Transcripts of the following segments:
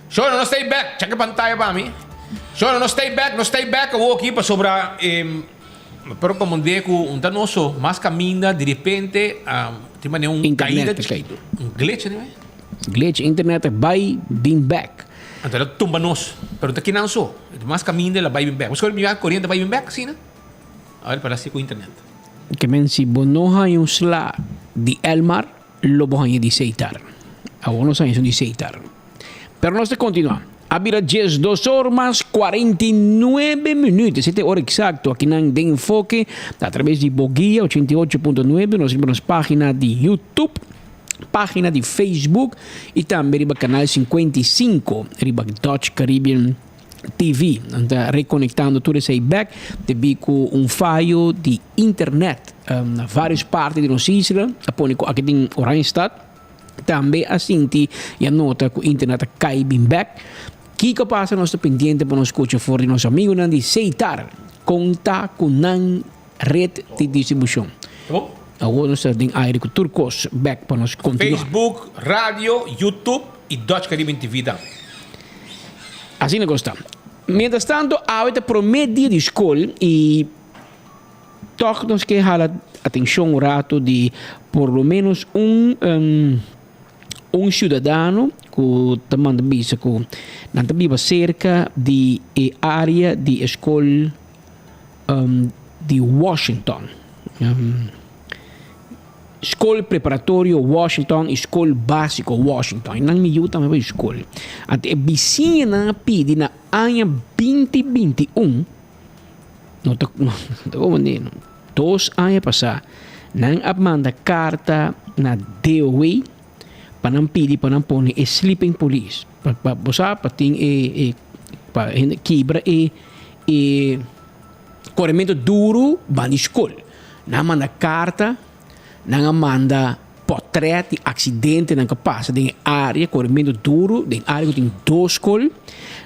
Shona, nos stay back. Check e pantaya pa mi. Shona, nos stay back, nos stay back awo aki pasobra eh, pero como de cu un ta noso mas caminda di repente um, tin manera un Internet caída ta chiquito. Un glitch anyway. Glitch, internet ta bay bin back. Anto el a tumba nos, pero ta kinan so. Mas caminda el a bay bin back. Bo scoge mi corriente bay bin back asina? A ver, para si cu internet. Ke men si bo no haña un sla di Elmar, lo bo haña di Seitar. Awor nos haña esun di Seitar. Pero nos ta continua. A bira 12 or mas 49 minuut. Esei ta e ora exacto akinan den Enfoke a traves di Boguia 88.9. Nos riba nos pagina di YouTube, pagina di Facebook y tambe riba canal 55 riba Dutch Caribbean TV. Nan ta reconectando tur esei bek debí cu un fayo di internet na varios parti di nos isla. A pone cu aki den Oranjestad tambe a sinti y a nota cu internet a cay bin bek. Kico a pasa nos ta pendiente pa nos scucha for di nos amigonan di Seitar con ta cu nan red di distribucion. Awor nos ta den aire cu tur cos bek pa nos continua. Facebook, radio, YouTube y Dutch Caribbean TV tambe. Asina cos ta. Mientras tanto awe ta prome dia di scol y toch nos ke hala atencion un rato di por lo menos un un ciudadano cu ta manda bisa cu nan ta biba cerca di e area di e scol di Washington. Skol Preparatorio Washington i Skol Básiko Washington. I nan mi yu tambe bai skol. Anto e bisiñanan a pidi na aña 2021, no ta no ta konfundí no, dos aña pasá, nan a manda karta na DOW pa nan pidi pa nan pone e sleeping police. Pa pa bo sa pa tin e e pa hende kibra e e Korementu duru ban di skol. Nan a manda karta, nan a manda pòtrèt di aksidentenan ku a pasa den e área, korementu duru den área ku tin dos skol.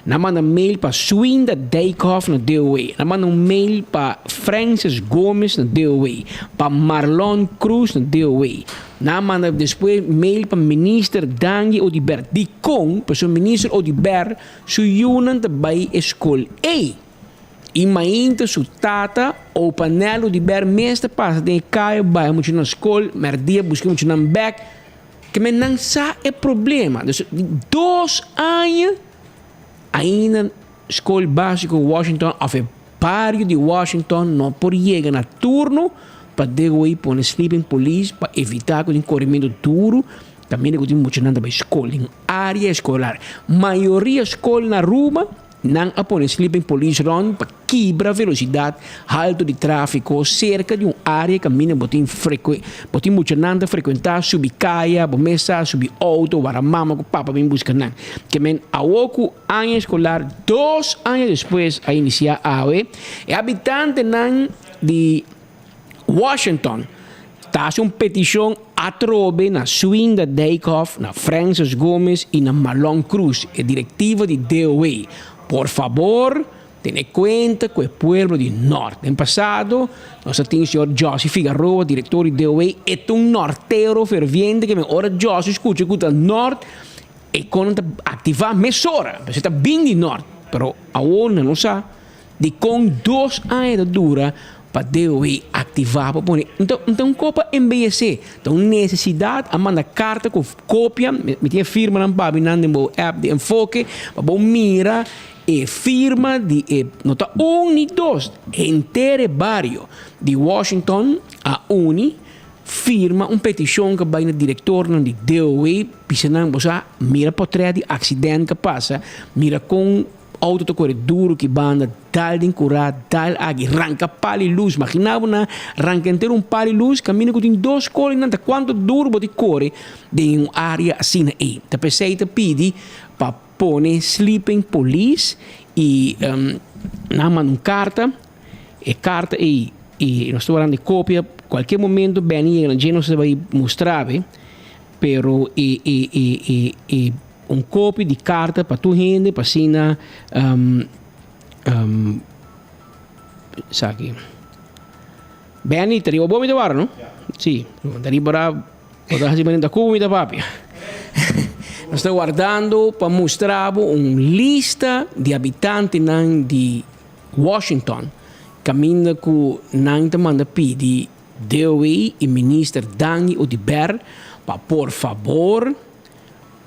Nan a manda mail pa Swinda Dijkhoff na DOW. Nan a manda un mail pa Francis Gomes na DOW, pa Marlon Cruz na DOW. Nan a manda despues mail pa Minister Dangui Oduber. Dikon? Pasobra Minister Oduber su yunan ta bai e skol ei. I mainta su tata, opa Nelo di ber mes ta pasa den e kaya bai mucha na skol, merdia buska mucha nan bek. Ke men nan sa e problema. Dus di dos aña ainda skol basiko Washington of e bario di Washington no por yega na turno pa DOE pone sleeping police pa evita ku tin korementu duru kaminda ku tin muchanan ta bai skol den area eskolar. Mayoria skol na Aruba Nan a pone sleeping police rond pa kibra velocidad halto di trafico cerca di un area caminda bo tin frecu bo tin muchanan ta frecuenta subi caya, bo mes sa subi auto wara mama cu papa bin busca nan. Ke men awo cu aña escolar dos aña despues a inicia awe e habitantenan di Washington ta hasi un petishon atrobe na Swinda Dijkhoff, na Francis Gomez i na Marlon Cruz, e direktiva di DOW. Por fabor, tene kuenta ku e pueblo di Nort. Den pasado, nos a tin señor Jossy Figaroa, direktor di DOW, e ta un nortero ferviente ke men ora Jossy skucha ku ta Nort, e kono ta aktivá mesora, pasobra e ta bin di Nort. Pero awor nan no sa. Dikon dos aña ta dura pa DOW aktivá pa pone? Nta nta un kopa embeyesé, ta un nesesidat, a manda karta ku kopia, mi tin e firmanan pa mi nan den bo app di Enfoke, pa bo mira e firma di e, no ta un ni dos, henter e bario di Washington a uni firma un petishon ku bai na direktornan di DOW, bisa nan bo sa mira potrèt di aksident ku a pasa, mira kon. Auto ta kore duru ki banda, dal den kurá, dal aki, ranka pal i lus. Magina bo na ranka henter un pal i lus kaminda ku tin dos kore nan ta kuantu duru bo tin kore den un área asina ei. Ta p'esei ta pidi pa pone sleeping police i nan manda un karta, e karta ei i nos ta warda di kopia, kualke momento Benny yega na dje nos ta bai mustra bo, pero e e e e. Un kopia di karta pa tur hende pa asina esaki. Benny ta riba bo mi ta wara no? Si, ta riba ra bo ta hasi manera ta ku mi ta papia. Nos ta wardando pa mustra bo un lista di habitantenan di Washington kaminda ku nan ta manda pidi DOW i Minister Dangui Oduber pa por fabor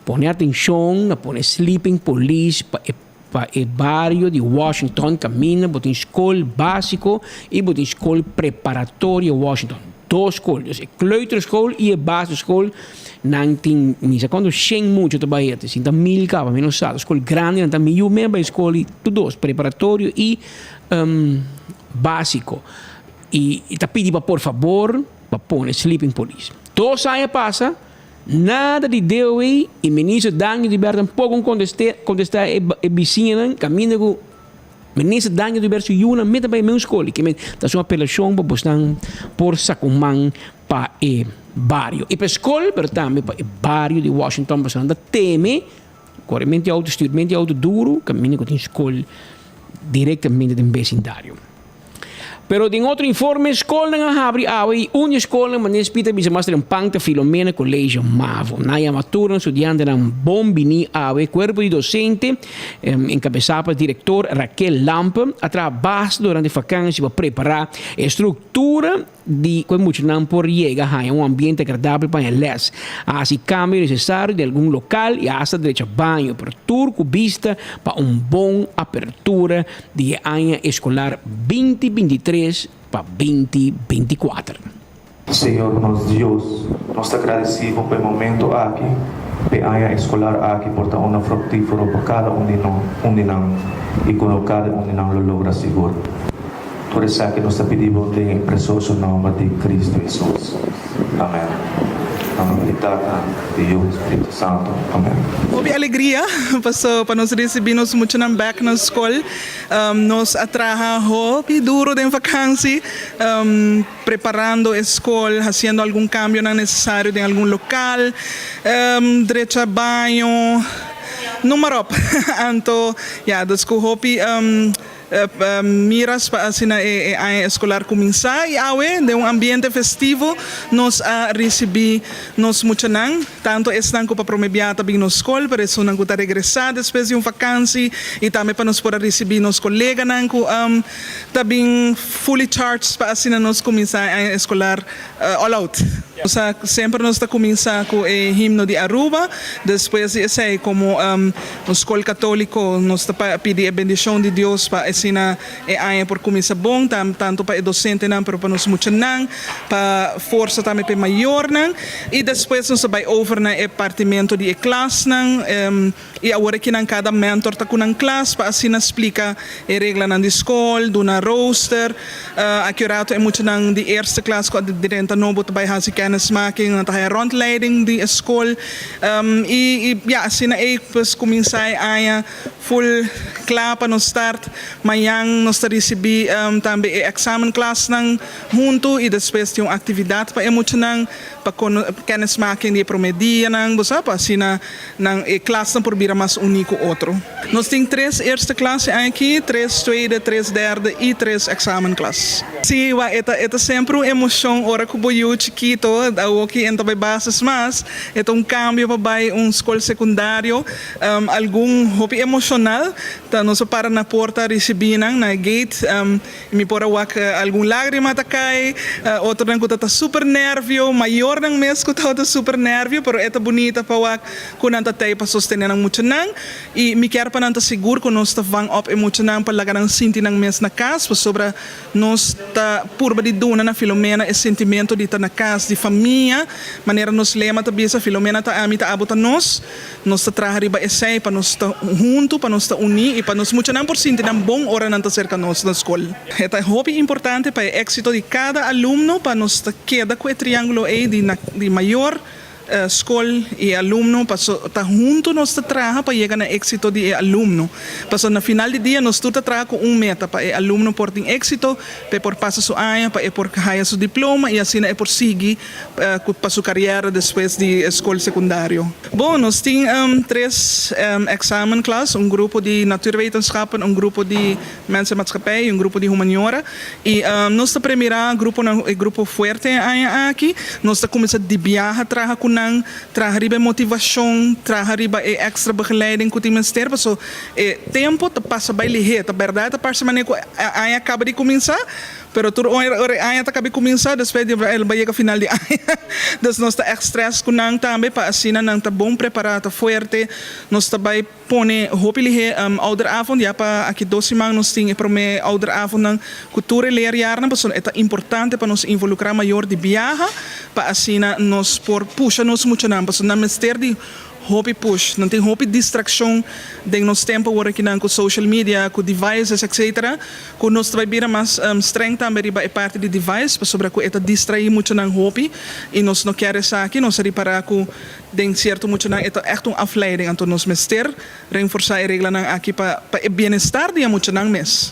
pone atenshon na pone sleeping police pa e pa e bario di Washington kaminda bo tin skol básiko i bo tin skol preparatorio Washington. Dos skol, dus e kleuterschool i e basisschool nan tin mi sa kuantu shen mucha ta bai ete, si ta mil kaba mi no sa, skol grandi nan ta mi yu mes bai skol i tur dos preparatorio i básiko. I ta pidi pa por fabor pa pone sleeping police. Dos aña pasa. Nada di DOW y Minister Dangui Oduber tampoco un contesta e bisiñanan caminda cu Minister Dangui Oduber su yunan meta bay meun scol y kimen ta su apelacion pa bosnan por saca un man pa e bario y pa e scol pero tambe pa e bario di Washington pasobra nan ta teme coremento di auto stuurmento di auto duro caminda cu tin scol directamente den becindario. Pero den otro informe, skolnan a habri awe i un di e skolnan manera Speed a bisa mas trempan ta Filomena College Mavo. Nan yama tur nan studiantenan bon bini awe. Kuerpo di dosente, enkabesá pa direktor Raquel Lampe, a traha basta durante vakansi pa prepará e struktura di ku e muchanan por yega haña un ambiente agradabel pa haña lès. A hasi kambio nesesario den algun lokal i asta drecha baño, pero tur ku bista pa un bon apertura di e aña eskolar 2023 pa 2024. Señor nos Dios, nos ta gradeci Bo pa e momento aki, pa e aña eskolar aki por ta una fructifero pa kada un di no un di nan y cu no kada un di nan lo logra sigur. Tur esaki nos ta pidi Bo den e precioso nomber di Cristo Hesus. Amen. Na nomber di Tata, di Yu, Spiritu Santo. Amen. Hopi alegria paso pa nos ricibi nos muchanan bek na scol. Nos a traha hopi duro den vakansi preparando e scol, haciendo algun cambionan necesario den algun local, drecha baño, noem maar op. Anto ya, dus cu hopi Miras pa asina e aña eskolar kuminsá i awe den un ambiente festivo nos a risibí nos muchanan, tantu esnan ku pa promé bia ta bin nos skol, pero esunnan ku ta regresá despues di un fakansi i tambe pa nos por a risibí nos koleganan ku ta bin fully charged pa asina nos kuminsá e aña eskolar all out. Nos semper nos ta cuminsa cu e himno di Aruba, despues di esey como un scol catolico nos ta pidi e bendicion di Dios pa asina e aña por cuminsa bon, tanto pa e docentenan pero pa nos muchanan, pa forsa tambe pa e mayornan y despues nos ta bay over na e partimento di e klasnan. I awor aki nan kada mentor ta ku nan klas pa asina splika e reglanan di skol, duna rooster. Aki un rato e muchanan di eerste klas ku a drenta nobo ta bai hasi kennismaking, nan ta haya rondleiding di e skol. I ya, asina ei pues kuminsá e aña ful kla pa nos start. Mañan nos ta risibí tambe e examenklasnan huntu i despues tin un aktividat pa e muchanan pa kennismaking di e promé dianan, bo sa, pa asina Nan e klasnan por bira mas uní ku otro. Nos tin tres eerste klas e aña aki, tres tweede, tres derde i tres examenklas. Sí, wak, e ta e ta semper un emoshon ora ku bo yu chikito, awoki e no ta bai basis mas, e ta un kambio pa bai un skol sekundario. Algun hopi emoshonal, ta nos a para na porta risibí nan na e gate. Mi por a wak algun lágrima ta kai, otronan ku ta ta super nèrvio, mayornan mes ku tabata super nèrvio, pero e ta bunita pa wak ku nan ta tei pa sostené nan muchanan. I mi kier pa nan ta sigur ku nos ta vang op e muchanan pa laga nan sinti nan mes na kas, pasobra nos ta purba di duna na Filomena e sintimentu di ta na kas, di famia, manera nos lema ta bisa, Filomena ta ami, ta abo, ta nos. Nos ta traha riba esei pa nos ta huntu, pa nos ta uní i pa nos muchanan por sinti nan bon ora nan ta serka nos na skol. E ta hopi importante pa e éksito di kada alumno pa nos ta keda ku e triángulo ei di di mayor, skol i e alumno paso ta huntu nos ta traha pa yega na éksito di e alumno. Paso na final di dia nos tur ta traha ku un meta, pa e alumno por tin éksito, pa e por pasa su aña, pa e por haya su diploma i asina e por sigui cu pa su cariera despues di e scol secundario. Bon, nos tin tres examenklas, un grupo di natuurwetenschappen, un grupo di mens en maatschappij y un grupo di humaniora. Y nos ta premira gruponan, e grupo fuerte e aña aki. Nos ta cuminsa di biaha traha cu nan. nan, traha riba e motivashon, traha riba e èkstra begeleiding ku tin mester, paso e tempu ta pasa bai lihé. Ta bèrdat ta parse manera ku e aña kaba di kuminsá, pero tur ora e aña ta kaba di kuminsá despues di el bai yega final di aña. Dus nos ta ègt strès ku nan tambe pa asina nan ta bon prepará, ta fuerte. Nos ta bai pone hopi lihé ouderavond, ya pa aki dos siman nos tin e promé ouderavondnan ku tur e leerjaarnan pasobra e ta importante pa nos involukrá mayor di biaha pa asina nos por pusha nos muchanan pasobra nan mester di hopi push, nan tin hopi distrakshon den nos tempu awor akinan ku social media, ku devices etc. Ku nos ta bai bira mas streng tambe riba e parti di device pasobra ku e ta distraí muchanan hopi i nos no kier esaki, nos a ripará ku Den cierto muchanan e ta echt un afleiding, anto nos mester renforsa e reglanan aki pa pa e bienestar di e muchanan mes.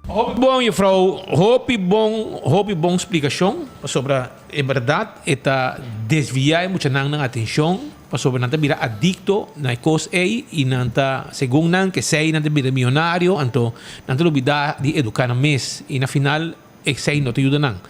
Hopi bon juffrouw, hopi bon, hopi bon splicacion, pasobra e berdad e ta desvia e muchanan nan atencion, pasobra nan ta bira adicto na e cos ey y nan ta, segun nan kesey nan ta bira miyonario, anto nan ta lubida di educa nan mes y na final Esei no ta yuda nan.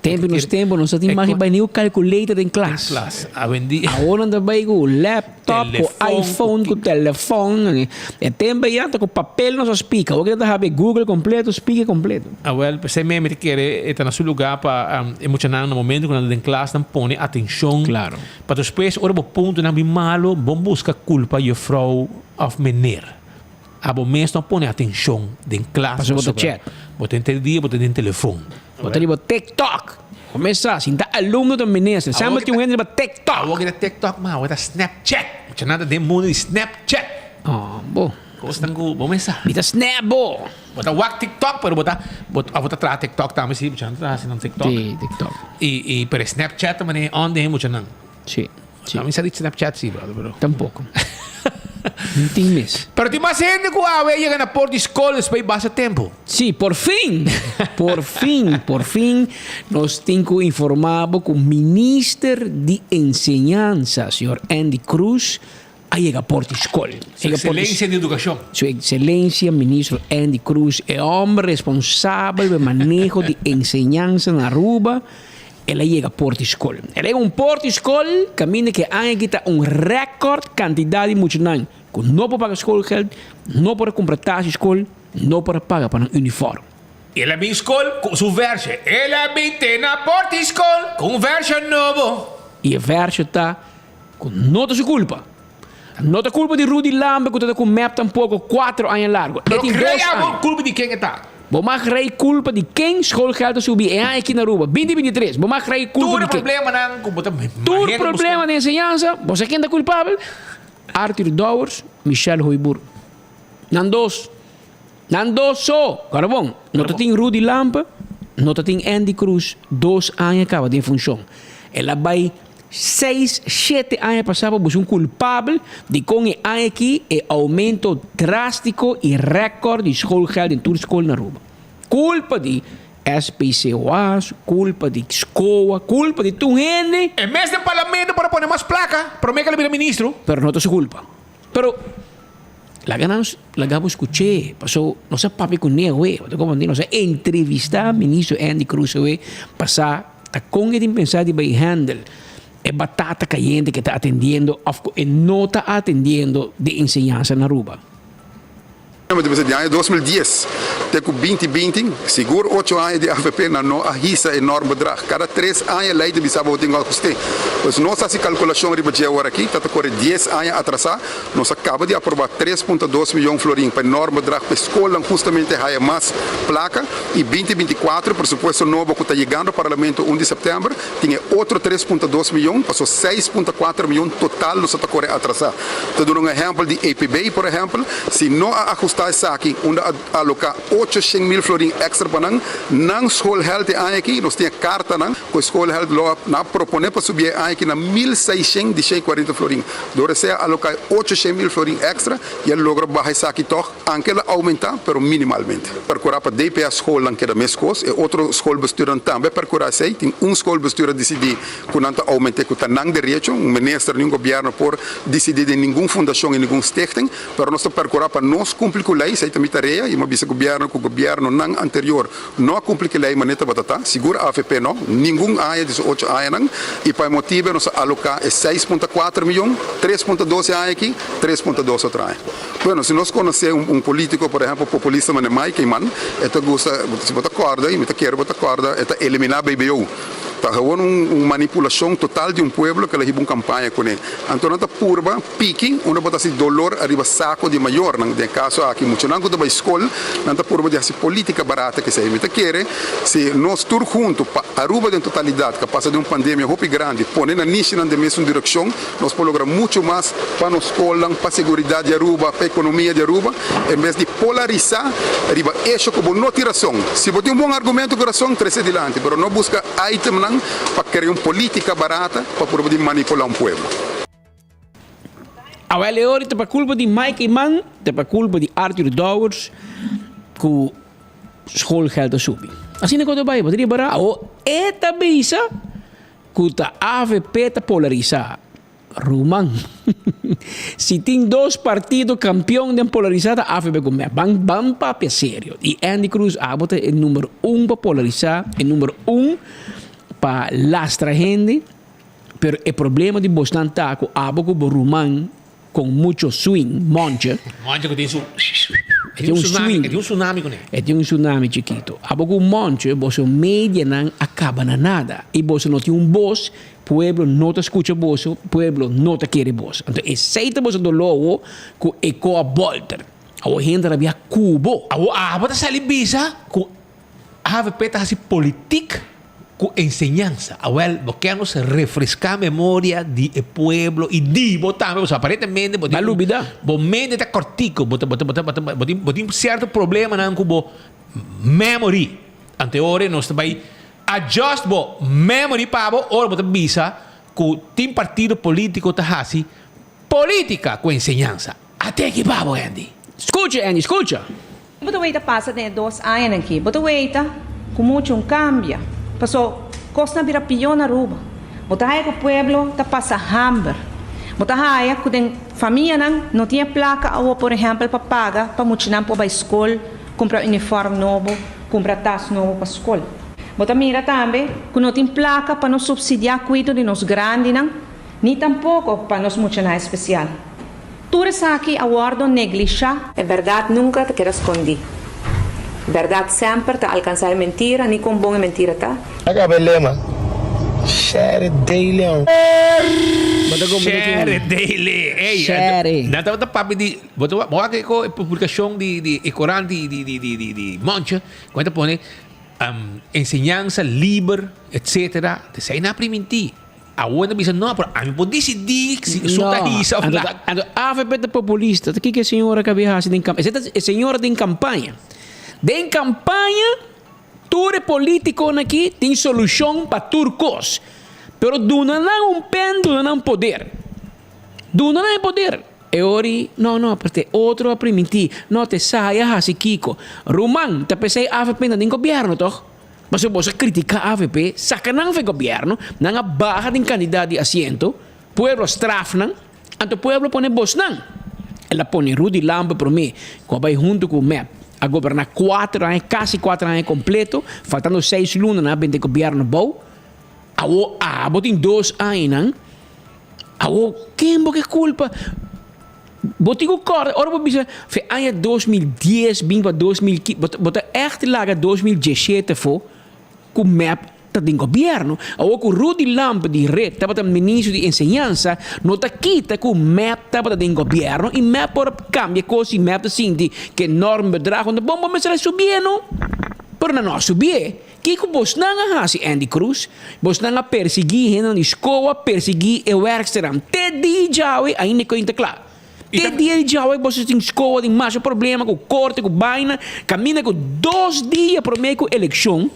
Tempu nos tempu nos ta tin mas bai ni ku calculator den klas. Den klas. Awendia. Awor nan ta bai ku laptop, ku iPhone, ku telefon. E tempu ei anta ku papel nos a spika. Awor ki ta habi Google kompleto, spika kompleto. Awel, p'esei mes mi ta kere e ta na su lugá pa e muchanan na momento ku nan ta den klas nan pone atenshon. Klaro. Pa despues ora bo puntonan bin malo, bo buska kulpa jufrou òf meneer. Abo mes no pone atencion den klas. Pasobra bo ta chat. Bo ta henter dia bo ta den telefon. Bo ta riba TikTok. Bo mes sa, si ta alumno ta minister. Semper tin un hende riba TikTok. Awor ki ta TikTok ma awor ta Snapchat. Muchanan ta den mundo di Snapchat. Oh, bo. Kosnan ku bo mes sa. Mi ta snap bo. Bo ta wak TikTok pero bo ta bo ta traha TikTok tambe si muchanan ta traha asina TikTok. Si, TikTok. I pero Snapchat ta manera on den muchanan. Si. Sí. Mi sa di Snapchat sí, brother, pero. Tampoco. No tin mes. Pero tin mas hende ku awe a yega na port di skol despues basta tempu. Sí, por fin! Por fin, por fin nos tin ku informá bo ku Minister di Enseñansa, señor Endy Croes, a yega port di skol. Su Excelencia di Edukashon. Su Excelencia Ministro Endy Croes, e homber responsabel pa e maneho di enseñansa na Aruba, El a yega porta di skol. El a yega un porta di skol kaminda ku e aña aki ta un rèkòrt kantidat di muchanan ku no por paga skolgeld, no por a kumpra tas di skol, no por a paga pa nan unifòrm. El a bin skol ku su vèrsje. El a bin te na porta di skol ku un vèrsje nobo. I e vèrsje ta ku no ta su kulpa. No ta kulpa di Rudy Lambe ku ta ta ku mep tampoko kuatro aña largo. E Pero tin krei dos abo aña. kulpa di ken e ta? Bo mag rei kulpa di ken schoolgeld a subi e aña aki na Aruba, binti binti tres. Bo mag rei kulpa Tur di e ken? problemanan ku bo ta Tur hende buska. problema den enseñansa, bo sa ken ta kulpabel? Arthur Dowers, Michelle Hooyboer. Nan dos. Nan dos so! Kòrda bon, no ta tin Rudy Lampe, no ta tin Endy Croes dos aña kaba den funshon. El a bai seis, shete aña pasá pa buska un kulpabel dikon e aña aki e oumento drástiko i rèkòrt di schoolgeld den tur skol na Aruba. Kulpa di SPCOA, kulpa di SCOA, kulpa di tur hende. E mes den parlamento por a pone mas plaka promé ku el a bira ministro. Pero no ta su kulpa. Pero laga nan laga bo skuch'é paso nos a papia kuné awe, bo ta komprendé? Nos a entrevistá ministro Endy Croes awe pa sa ta kon e tin pensá di bai handle e batata kayente ke ta atendiendo òf ku e no ta atendiendo den enseñansa na Aruba. Mi ta bisa di aña 2010 te ku binti binti, sigur ocho aña di avp nan no a hisa e normbedrag. Kada tres aña lei ta bisa bo tin ku ahust'é. Pues nos hasi kalkulashon riba dje awor aki, ta ta kore dies aña atrasá. Nos a kaba di aprobá 3.2 miyon florin pa e normbedrag pa e skolnan hustamente haya mas plaka i 2024 presupuesto nobo ku ta yegando parlamento 1 di sèptèmber tin e otro 3.2 miyon, paso 6.4 miyon total nos a ta kore atrasá. Ta duna un ehèmpel di EPB por ehèmpel, si no a ahustá esaki unda a aloká 800 mil florin èkstra pa nan, nan schoolgeld e aña aki, nos tin e kartanan ku e schoolgeld lo a nan a proponé pa subi e aña aki na 1600 di 140 florin. Dor esei a aloká e 800 mil florin èkstra i a logra baha esaki tòg, anke el a oumentá pero minimalmente. Perkurá pa DPS schoolnan keda meskos, e otro schoolbestuurnan tambe a perkurá esei, tin un schoolbestuur a disidí ku nan ta oument'é ku ta nan derecho, un minister ni un gobièrnu por disidí den ningun fundashon i ningun stichting, pero nos ta perkurá pa nos kumpli ku. ku lei, esei ta mi tarea i mi a bisa gobièrnu ku gobièrnunan anterior no a kumpli ku e lei manera tabata ta, sigur avp no, ningun aña di su ocho añanan i pa e motibu nos a aloká e 6,4 miyon, 3,2 e aña aki, 3,2 otro aña. Bueno, si nos konosé un polítiko, por ehèmpel populista manera Mike Eman, e ta gusta, si bo ta kòrda i mi ta kere bo ta kòrda, e ta eliminá BBO. Ta gewoon un manipulashon total di un pueblo ku el a hiba un kampaña kuné. Anto nan ta purba piki unda bo ta hasi dolor ariba sako di mayornan, den e kaso aki muchanan ku ta bai skol, nan ta purba di hasi politika barata kesei. Mi ta kere si nos tur huntu pa Aruba den totalidat ku a pasa den un pandemia hopi grandi pone nan nishinan den mesun direkshon, nos por logra muchu mas pa nos skolnan, pa seguridat di Aruba, pa ekonomia di Aruba, en bes di polarisá riba esho ku bo no tin rason. Si bo tin un bon argumento ku rason, trese dilanti, pero no buska itemnan pa krea un polítika barata pa purba di manipulá un pueblo. Awel e ora ta pa kulpa di Mike Eman, ta pa kulpa di Arthur Dowers ku schoolgeld a subi. Asina ku ta bai, bo ta ripará awo e ta bisa ku ta avp ta polarisá. Ruman, si tin dos partido kampion den polarisá ta avp ku mep. Ban ban papia serio. I Endy Croes abo ta e number un pa polarisá, e number un pa lastra hende. Pero e problema di bosnan ta ku abo ku bo ruman con mucho swing, Monche. Monche ku tin su E tin un swing. E tin un tsunami kuné. E tin un tsunami chikito. Abo ku Monche boso medianan a kaba na nada i boso no tin un bos, pueblo no ta skucha boso, pueblo no ta kere boso. Anto esei ta boso doló awo ku e ko a bolter. Awo hende a rabia ku bo. Awo abo ta sali bisa ku Avp ta hasi politik ku enseñansa. Awel, bo ke nos refreská memoria di e pueblo i di bo tambe, pasobra aparentemente bo tin, bo mente ta kòrtiku, bo ta, bo ta, bo ta, bo ta, bo tin, bo tin sierto problemanan ku bo memory. Anto e ora nos ta bai adjust bo memory pa bo ora bo ta bisa ku tin partido polítiko ta hasi politika ku enseñansa. At'e pa bo, Andy. Skucha, Andy, skucha! Bo ta weita pasa den e dos añanan aki. Bo ta weita ku muchu un kambia. Paso kosnan a bira pió na Aruba. Bo ta haya ku pueblo ta pasa hamber. Bo ta haya ku den famianan no tin e plaka awo por ehèmpel pa paga pa muchanan por bai skol, kumpra unifòrm nobo, kumpra tas nobo pa skol. Bo ta mira tambe ku no tin plaka pa nos supsidiá kuido di nos grandinan ni tampoko pa nos muchanan espesial. Tur esaki a wordo neglisha. E bèrdat nunka ta keda skondí. Bèrdat semper ta alkansá e mentira, ni kon bon e mentira ta. A kaba e lema, Share daily on. Share daily. Ey, Share. Nan tabata papia di, bo ta wak e ko e publikashon di di e korant di di di di di di Monche, ku nan ta pone enseñansa liber etcetera, esei nan a primintí. Awor nan bisa no, pero ami por disidí si esun ta hisa òf la. Anto avp ta populista. Ta kiko e señora ka bin hasi den kampaña? Esei ta e señora den kampaña. Den kampaña tur e politikonan aki tin solushon pa tur kos. Pero duna nan un pen, duna nan poder. Duna nan e poder. E ori, no, no, pero te otro a primintí. No, te sa a hasi kiko. Ruman, ta p'esei avp ta den gobièrnu tòg? Pasobra boso a critica avp, saca nan for e gobierno, nan a baha den cantidad di asiento, pueblo a straf nan, anto pueblo pone bosnan. El a pone Rudy Lampe prome cu a bay hunto cu mep a goberna cuater aña, casi cuater aña completo, faltando seis luna nan a bende gobierno bou. Awo abo tin dos añanan, awo ken bo ke culpa? Bo tin ku kòrda ora bo bisa fe aña 2010 bin pa 2015 bo ta bo ta ègt laga 2017 afó ku mep ta den gobièrnu. Awor ku Rudy Lampe di red tabata ministro di enseñansa no ta kita ku mep tabata den gobièrnu i mep por a kambia kos si mep ta sinti ku e normbedrag no ta bon bo mester a subié no. Pero nan no a subié. Kiko bosnan a hasi, Endy Croes? Bosnan a persiguí hendenan di skoa, persiguí e wèrksternan. Te dia djawe ainda e koin ta kla. Te dia di djawe boso tin skoa tin masha problema ku korte, ku baina. Kaminda ku dos dia promé ku elekshon,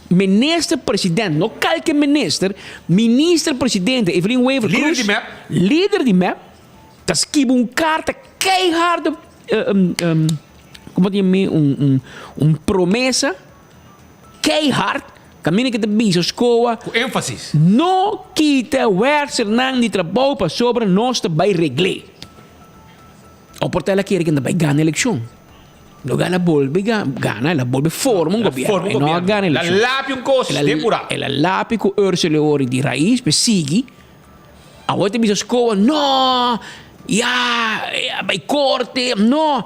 minister president, no kalke minister, minister presidente Evelyn Wever Lider Croes, di mep. lider di mep, ta skibi un karta keihard, Como ta yam'é un un un promesa keihard kaminda ke ta bisa skoa. Ku énfasis. No kita wèrsernan di trabou pasobra nos ta bai regl'é. O por ta el a kere ke nan ta bai gana elekshon. Loke el a bolbe gana, el a bolbe forma un gobierno. E no a gana eleccion. El a lapi un cos den pura. El a lapi cu Ursula Ori di Raiz pe sigui. Awor ta bisa SCOA, no, ya, a bay corte, no.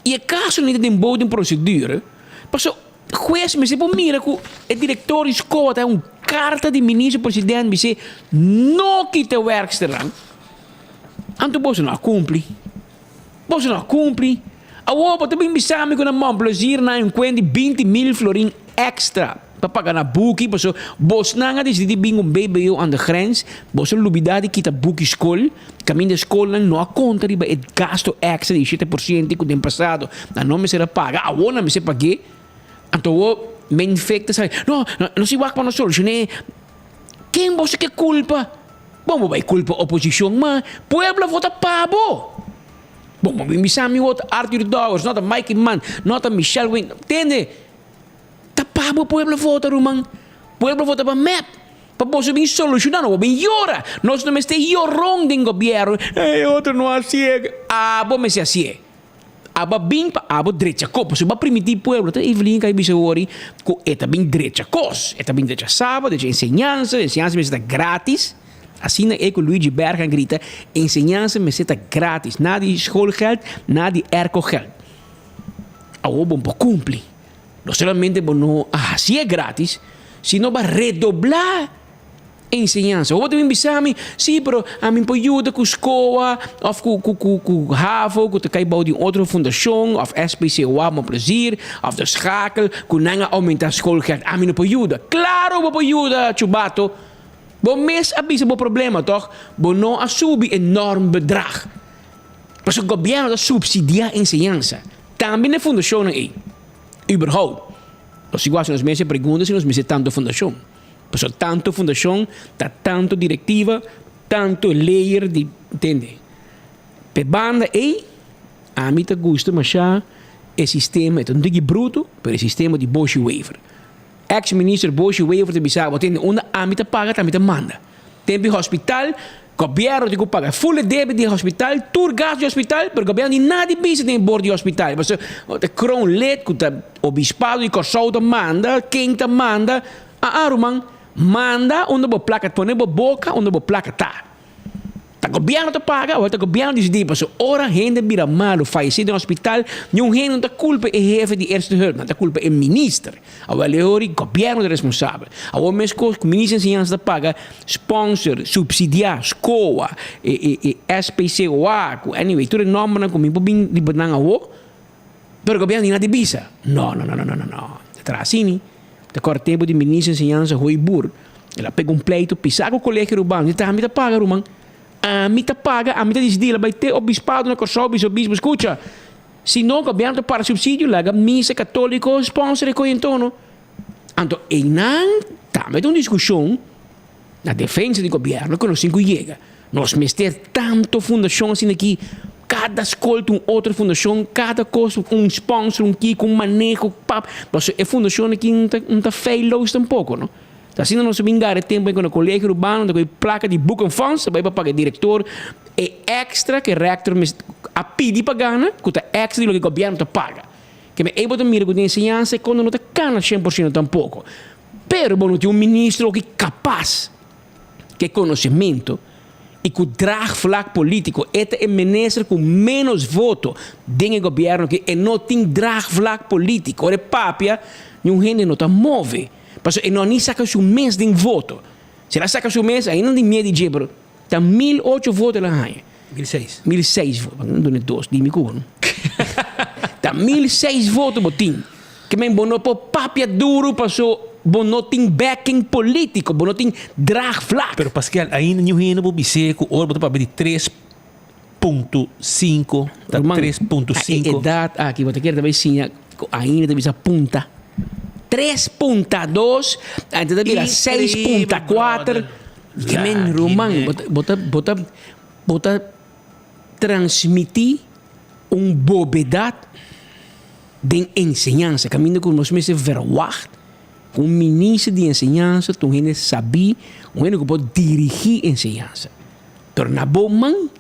Y e caso ni ta den bou den procedure. Paso huez mester por mira cu e director di SCOA ta un carta di minister president bis'é no kita werksternan. Anto boso no a cumpli. Boso no a cumpli. Awor bo ta bin bisa mi cu na Mon Plaisir nan un cuen di 20 mil florin extra pa paga na buki paso bosnan a dicidi di bin un BBO aan de grens, boso lubida di kita buki scol, caminda scolnan no a conta riba e gasto extra di 7% cu den pasado nan no mester a paga, awor nan mester pague. Anto awor men fek ta sali, no, no si wak pa nos solucione. Ken boso ke culpa? Bon bo bai culpa oposicion ma pueblo a vota pa bo. Bon bo bin bisa mi wot Arthur Dowers no ta Mike Eman no ta Michelle Win tende ta pa bo pueblo a vota ruman pueblo a vota pa mep pa boso bin soluciona no bo bin yora nos no mester yoron den gobierno e otro no haci'e abo mester haci'e. Abo a bin pa abo drecha kos. Pasobra bo a primintí pueblo. Ta Evelyn ka bisa wori ku e ta bin drecha kos. E ta bin drecha saba, drecha enseñansa. Enseñansa mester ta gratis. Asina e ku Luigi Berg a grita, enseñansa mester ta gratis. Nada di schoolgeld, nada di aircogeld. Awor bo por kumpli. No solamente bo no a hasié gratis, sino bo a redoblá. Enseñansa. Bo ta bin bisa mi, sí, pero ami por yuda ku SCOA òf ku ku ku ku havo ku ta kai bou di un otro fundashon òf SPCOA Mon Plaisir òf De Schakel ku nan a oumentá schoolgeld. Ami no por yuda. Klaro bo por yuda, chubato. Bo mes a bisa bo problema, tòg? Bo no a subi e normbedrag. Pasobra gobièrnu ta supsidiá enseñansa. Tambe na e fundashonnan ei. Überhaupt. Nos igual si nos mester pregunta si nos mester tantu fundashon. Pasobra tanto fundashon ta tanto direktiva, tanto layer di tende. P'e banda ei ami ta gusta masha e sistema, e ta un tiki bruto, pero e sistema di Boshi Wever. Ex minister Boshi Wever ta bisa bo tende unda ami ta paga ta ami ta manda. Tempo di hospital, gobierno tin ku paga full e debe di hospital, tur gasto di hospital, pero gobierno di nada di bisa den e bord di hospital. Pasobra ta kroonlid ku ta obispado di Kòrsou ta manda, ken ta manda, aa ruman, manda unda bo plaka, pone bo boka unda bo plaka ta. Ta gobierno ta paga, awor ta gobierno disidí, pasobra ora hende bira malu, fayesé den hospital, niun hende no ta kulpa e hefe di eerste hulp, nan ta kulpa e minister. Awor e ora gobierno ta responsabel. Awor meskos ku minister di enseñansa ta paga sponsor, supsidiá SCOA, e e SPCOA, ku anyway tur e nòmbernan ku mi por bin riba nan awor, pero gobierno tin nada di bisa. No, no, no, no, no, no, no. Ta traha asini. Ta kòrda tempu di minister di enseñansa Hooyboer, el a pega un pleito pisá ku Colegio Arubano, di ta ami ta paga ruman. Ami ta paga, ami ta disidí. El a bai te obispado na Kòrsou bisa obispo, skucha, Si no, gobierno ta para subsidio, laga misa católico sponsor e coyentono. Anto einan tambe ta un discusion na defensa di gobierno cu nos tin cu yega. Nos mester tanto fundacion asina aki, cada scol tin un otro fundacion, cada cos un sponsor, un kico, un maneho, pap, pasobra e fundacion aki no ta feilloos tampoco, no. Ta asina nos a bin gara e tempo ei cu na Colegio Urbano ta cu e placa di boekenfonds ta bay pa paga e director e extra cu e rector a pidi pa gana cu ta extra di loke gobierno ta paga. Ke men ei bo ta mira cu den enseñansa e kondo no ta cana 100% tampoco. Pero bo no tin un ministro oki capaz cu e conocemento y cu draagvlak politico. E ta e minister cu menos voto den e gobierno aki. E no tin draagvlak politico. Ora e papia, niun hende no ta move. Pasobra e no a ni saca su mes den voto. Si el a saca su mes, ainda di mie di dje, pero ta 1008 voto el a haña. 1006. 1006 voto. Bo duna dos, dimi cu bo no. Ta 1006 voto bo tin. Ke men bo no por papia duro paso bo no tin backing politico, bo no tin draagvlak. Pero Pascal, ainda niun hende por bis'é cu ora bo ta papia di 3.5, ta Ruman, 3.5. a e edad aki bo ta kere ta bay siña cu ainda ta bisa punta. Tres punta dos, anto ta bira seis Increíble, punta kuater. brother. Ke men ruman, bo ta, bo ta, bo ta, bo ta transmití un bobedat den enseñansa. Kaminda ku nos mester verwagt ku un minister di enseñansa ta un hende sabí, un hende ku por dirigí enseñansa. Pero na bo man.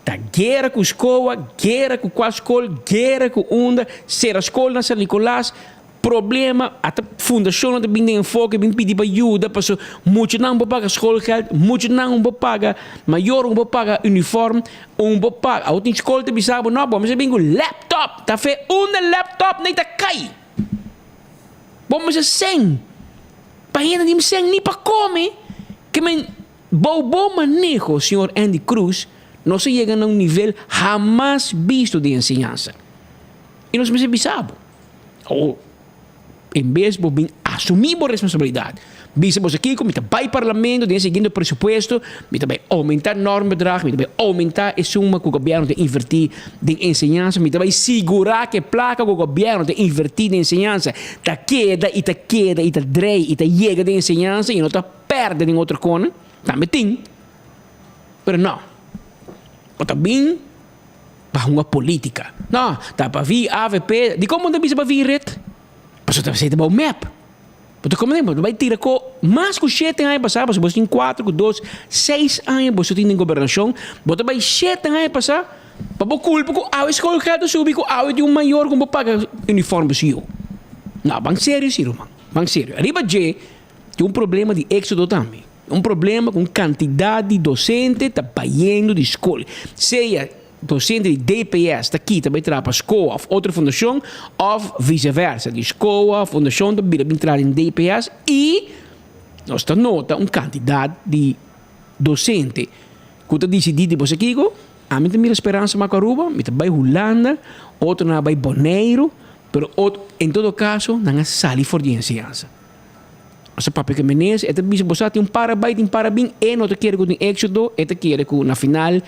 Ta guera ku skoa, guera ku kua skol, guera ku unda, sera skol na San Nicolas, problema, ata fundashonnan ta bin den enfoke bin pidi pa yuda paso muchanan por paga schoolgeld, muchanan un por paga mayor un por paga uniform, un por paga, awor tin skol ta bisa bo no bo mester bin ku laptop, ta fe unda laptop nei ta kai, bo mester sèn, pa hende tin sèn ni pa kome, ke men. Bou bo maneho, señor Endy Croes, nos a yega na un nivel hamas bisto di enseñansa. I nos mester bisa bo. Awor, en bes bo bin asumí bo responsabilidat, bisa boso kiko, mi ta bai parlamento den e siguiente presupuesto, mi ta bai oumentá normbedrag, mi ta bai oumentá e suma ku gobièrnu ta invertí den enseñansa, mi ta bai sigurá ku e plaka ku gobièrnu ta invertí den enseñansa ta keda i ta keda i ta drei i ta yega den enseñansa i no ta Perde den otro kona tambe tin, pero no. Bo ta bin pa hunga politica. No, ta pa vi avp. Dikon bo no ta bisa pa vi red? Pasobra ta esei ta bou mep. Bo ta komprende? Bo ta bai tira ko mas ku shete aña pasá, pasobra bo tin kuater ku dos, seis aña boso tin den gobernashon. Bo ta bai shete aña pasá pa bo kulpa ku awe skolgeld a subi, ku awe tin un mayor ku bo paga uniform pa su yu. No, ban serio si ruman, ban serio. Ariba dje. Tin un problema di éxodo tambe. Un problema ku un kantidat di dosente ta bayendo di skol. Sea dosente di DPS ta kita bai traha pa SCOA òf otro fundashon òf viseversa. Di SCOA òf fundashon ta bira bin traha den DPS i nos ta nota un kantidat di dosente ku ta disidí di bo sa kiko, ami ta mira speransa mas ku Aruba, mi ta bai Hulanda, otronan a bai Boneiru, pero otro en todo kaso nan a sali for di enseñansa. Nos a papia ku e menes, e ta bisa, bo sa tin un para bai, tin para bin, e no ta kere ku tin éxodo, e ta kere ku na final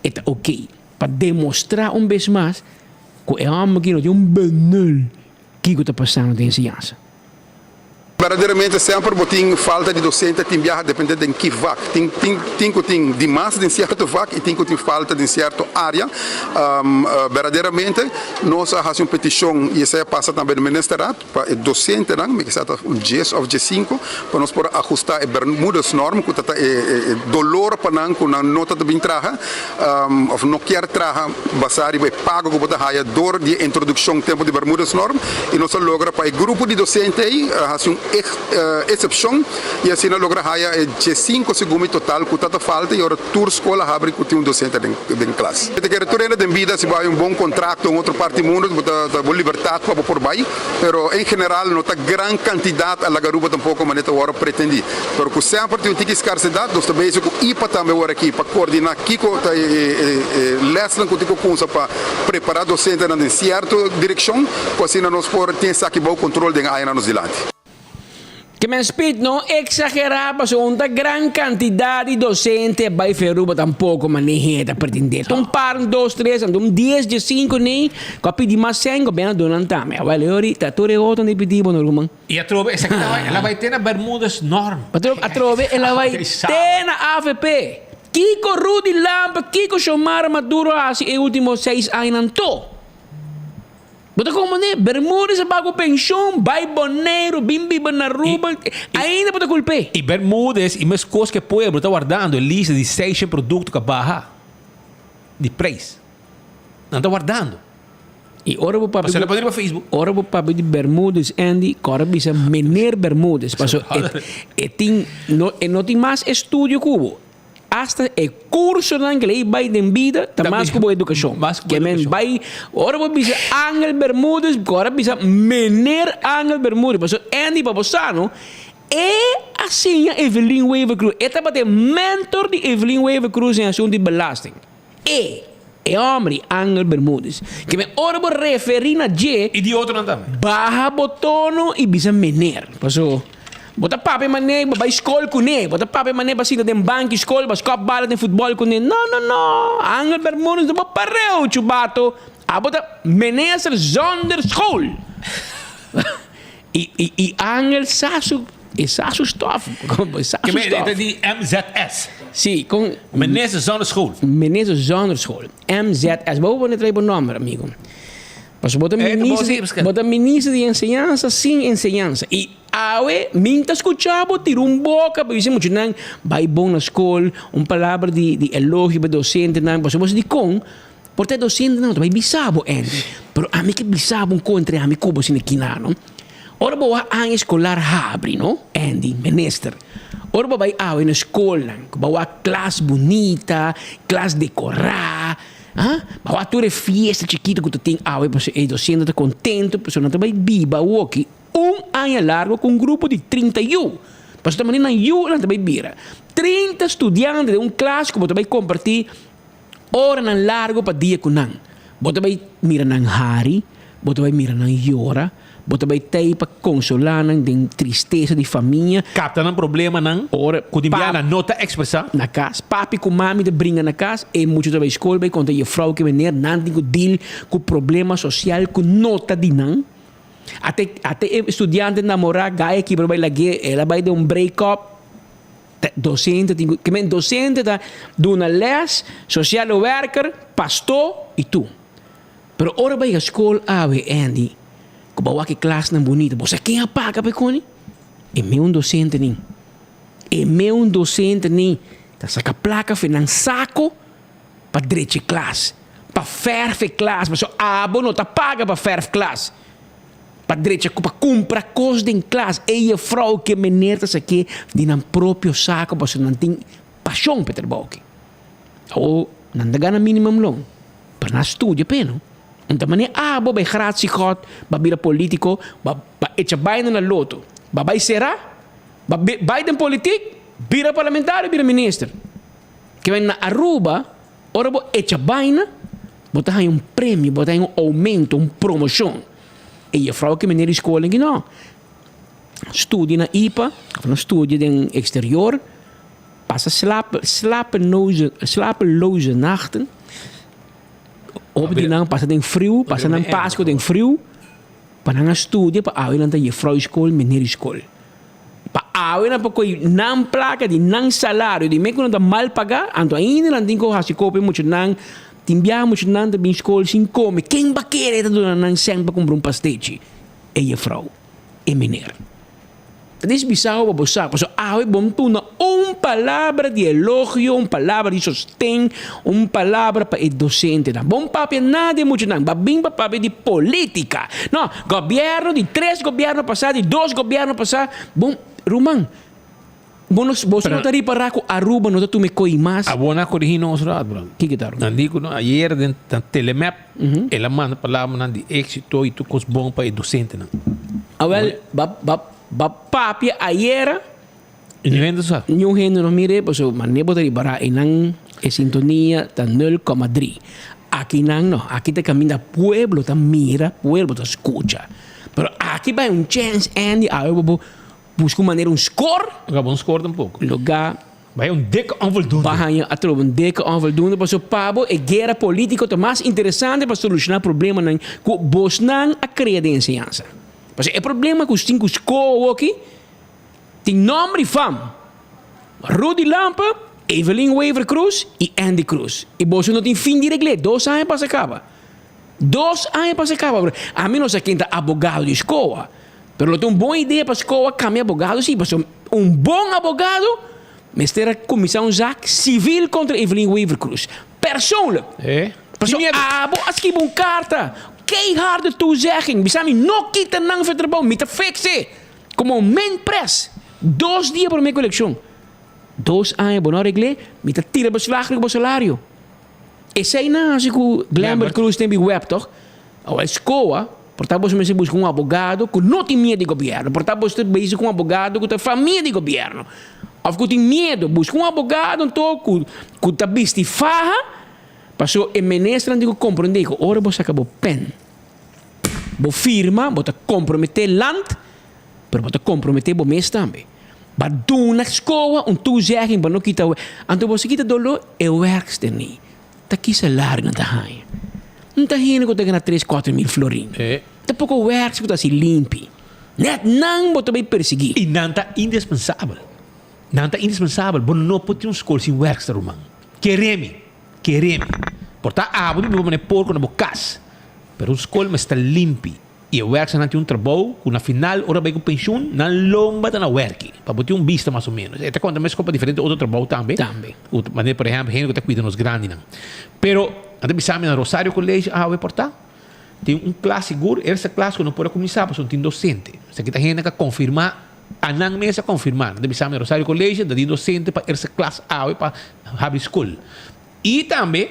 e ta oké. Pa demostrá un bes mas ku e hòmber aki no tin un benul kiko ta pasando den enseñansa. Berdaderamente semper bo tin falta di docente, tin biaha depende den ki vak. Tin tin tin cu tin dimas den cierto vak y tin cu tin falta den cierto area. Berdaderamente nos a haci un peticion y esey a pasa tambe den ministerraad. Pa e dosentenan, mi kisa ta un djes òf djesinku, pa nos por a ahustá e Bermudesnorm ku ta ta e dolor pa nan ku nan no ta ta bin traha òf no kier traha basá riba e pago ku bo ta haya dor di e introdukshon tempu di Bermudesnorm i nos a logra pa e grupo di dosente ei hasi un eksepshon i asina logra haya e djesinku segun mi total ku ta ta falta i ora tur skol a habri ku tin un dosente den klas. Mi ta kere tur hende den bida si bo hay un bon kontrakto un otro parti mundu bo ta bo libertat pa bo por bai pero en general no ta gran kantidat a laga Aruba tampoko manera ta wòrdu pretendi pero ku semper tin un tiki skarsedat nos ta bezig ku ipa tambe wòrdu aki pa koordiná kiko ta e lèsnan ku tin ku kumsa pa prepará dosentenan den sierto direkshon ku asina nos por tin esaki bou kontrol den añanan nos dilanti. Ke men Speed no exagera pasobra un ta gran cantidad di docente bay fe Aruba tampoco maneh'e ta pretende. Ta un par, un dos, tres, anto un dies, diescinco nei cu a pidi mas cen gobierno a duna nan tambe. Awel e ori ta tur e otro nan pidi bo no ruman. Y atrobe esaki ta bay, el a bay te na Bermudas Norm. Atrobe el a bay te na avp. Kico Rudy Lampe, kico Xiomara Maduro a haci e ultimo seis añanan to? Bo ta komprendé? Bermúdez a paga penshon, bai Boneiru, bin biba na Aruba, ainda bo ta kulp'é. I Bermúdez i meskos ku e pueblo ta wardando e lista di seishen produkto ku a baha di preis. Nan ta wardando. I ora bo papia Pasó riba Facebook. Ora bo papia di Bermúdez, Andy, kòrda bisa Meneer Bermúdez, paso e tin no e no tin mas estudio ku bo. Asta e cursonan ke lei bai den bida ta mas ku bo educacion. Ke men bai, ora bo bisa Angel Bermudez, ora bisa Meneer Angel Bermudez, pasobra Andy pa bo sa no, e a siña Evelyn Wever Croes, e tabata e mentor di Evelyn Wever Croes den asunto di belasting. E, e homber di Angel Bermudez. Ke men ora bo referi na dje, I di otronan tambe. Baha bo tono i bisa meneer, pasobra. Bo ta papia manera bo bai skol kuné. Bo ta papia manera bo sinta den banki skol, bo skòp bala den futbòl kuné. No, no, no. Angel Bermúdez no por pareu, chubato. Abo ta minister zonder school. I, i, i Angel sa su, e sa su stof. E sa su stof. E ta di MZS. Sí, kon. Minister zonder school. Minister zonder school. MZS. Bo por pone trae bo nòmber, amigo. Pasobra bo ta minister, bo ta minister di enseñansa sin enseñansa. I. Awe min ta skucha bo tira un boka pa bisa muchanan bai bon na skol, un palabra di di elogio pa dosentenan, pasobra bo sa dikon por ta e dosentenan no ta bai bisa bo Andy, pero ami ke bisa bo un kon entre ami ku bo asina kina no. Ora bo wak aña eskolar habri no Andy, minister, ora bo bai awe na skolnan ku bo wak klas bunita, klas dekorá, ah, bo wak tur e fiesta chikito ku ta tin awe pasobra e dosente ta kontento pasobra nan ta bai biba awoki. Un aña largo ku un grupo di 30 yu. Pasobra ta manera nan yu nan ta bai bira. 30 studiante den un klas ku bo ta bai kompartí oranan largo pa dia ku nan. Bo ta bai mira nan hari, bo ta bai mira nan yora, bo ta bai tei pa konsolá nan den tristesa di famia. Kapta nan problemanan Ora ku tin pap biaha nan no ta ekspresá. na kas. Papi ku mami ta bringa na kas, e mucha ta bai skol bai konta jefrou ku meneer nan tin ku deal ku problema sosial ku no ta di nan. Ate ate e studiante namorá gaya kibra bai lag'é, el a bai den un break up. Ta docente tin ku, ke men docente ta duna les, sociale werker, pastó i tur. Pero ora bo yega skol awe Andy, ku bo a wak e klasnan bunita, bo sa ken a paga pa e koni? E meun docente nin. E meun docente nin ta saka plaka for nan sako pa drecha e klas, pa fèrf e klas, pasobra abo no ta paga pa fèrf klas, pa drecha, pa kumpra kos den klas. E jefrou ku e mener ta sak'é di nan propio sako pasobra nan tin pashon pa e trabou aki. Awor nan ta gana minimumloon, pero nan a studia p'e no. Un ta manera abo bai gratie gehad, ba bira politico, ba ba echa baina na loto, ba bai sera, ba bai den politiek, bira parlamentario, bira minister. Ke men na Aruba, ora bo echa baina, bo ta haña un premio, bo ta haña un oumento, un promoshon. E jefrou ke meneer di skol aki no. Studia na ipa, of no studia den exterior, pasa slap, slapeloze, slapeloze nachten. Hopi di nan pasa den friu, pasa nan Pasco den friu, pa nan a studia pa awe nan ta jefrou di skol, meneer di skol. Pa awe nan por kohe nan plaka di nan salario di me ku nan ta mal pagá, anto ainda nan tin ku hasi kopi muchanan, tin biaha muchanan ta bin skol sin kome, ken ba kere ta duna nan sèn pa kumpra un pastechi? E jefrou, e meneer. Ta disbisao pa bo sa, pasobra awe bo no tuna un palabra di elogio, un palabra di sosten, un palabra pa e dosentenan. Bo no papia nada di e muchanan, bo a bin pa papia di politica. No, gobierno di tres gobierno pasá, di dos gobierno pasá, bon, ruman, bo no, boso no ta ripará ku Aruba no ta tuma e koi mas. Abo na korigí nos rato, bro. Kiko ta, ruman? Nan di ku no, ayer den na Telemep, el a manda palabranan di éksito i tur kos bon pa e dosentenan. Awel, ba, ba, ba papia ayera. I niun hende sa. Niun hende no mir'é, pasobra manera bo ta ripará einan e sintonia ta nul koma dri. Akinan no, aki ta kaminda pueblo ta mira, pueblo ta skucha. Pero aki bai un chèns Andy awe bo por buska un manera un skor. No ka bon skor tampoko. Lugá. Bai un dikke onvoldoende. Ba haña atrobe un dikke onvoldoende pasobra pa bo e guera polítiko ta mas interesante pa solushoná problemanan ku bosnan a krea den enseñansa. Pasobra e problema ku tin ku skol awoki. Tin nomber y fam, Rudy Lampe, Evelyn Wever Croes y Andy Croes. Y boso no tin fin di regl'é, dos aña pasa caba. Dos aña pasa caba. Ami no sa ken ta abogado di SCOA, pero lo ta un bon idea pa SCOA cambia abogado si, pasobra un bon abogado mester a cuminsa un zaak civil contra Evelyn Wever Croes. Persoonlijk. Pasobra abo a skibi un carta, keiharde toezegging, bisa mi no kita nan for trabou, mi ta fix e. Como men pres, dos dia prome cu eleccion. Dos aña bo no regle, mi ta tira beslag riba bo salario. Esey nan haci cu Glenbert Croes den bi web toch? Awel SCOA, por ta boso mester busca un abogado cu no tin miedo di gobierno. Por ta boso ta bezig cu un abogado cu ta famia di gobierno. Of cu tin miedo. Busca un abogado anto cu cu ta bisti faha, paso e ministernan tin cu comprende cu ora bo saca bo pen, Bo firma, bo ta komprometé land, pero bo ta komprometé bo mes tambe. Ba duna skoa un toezegging pa no kita we. Anto bo si kita doló, e wèrkster ni. Ta ki salario nan ta haña? No ta hende ku ta gana tres, kuater mil florin. Ta poko wèrkster ku ta hasi limpi. Nèt nan bo ta bai persiguí. I nan ta indispensabel. Nan ta indispensabel. Bo no por tin un skol sin wèrkster, ruman. Kere mi. Kere mi. Por ta abo di biba manera porko na bo kas. Pero un skol mester limpi. I e werkzaamnan tin un trabou ku na final ora bai ku penshun nan lomba ta na werki. Pa bo tin un bista mas o menos. E ta konta meskos pa diferente otro trabou tambe. Tambe. Ku manera por ehèmpel hende ku ta kuida nos grandinan. Pero nan ta bisa mi na Rosario College awe por ta tin un klas sigur, eerste klas ku no por a kuminsá pasobra no tin dosente. Esaki ta hende ku a konfirmá, anan mes a konfirmá. Nan ta bisa mi na Rosario College ta tin dosente pa eerste klas awe pa habri skol. I tambe,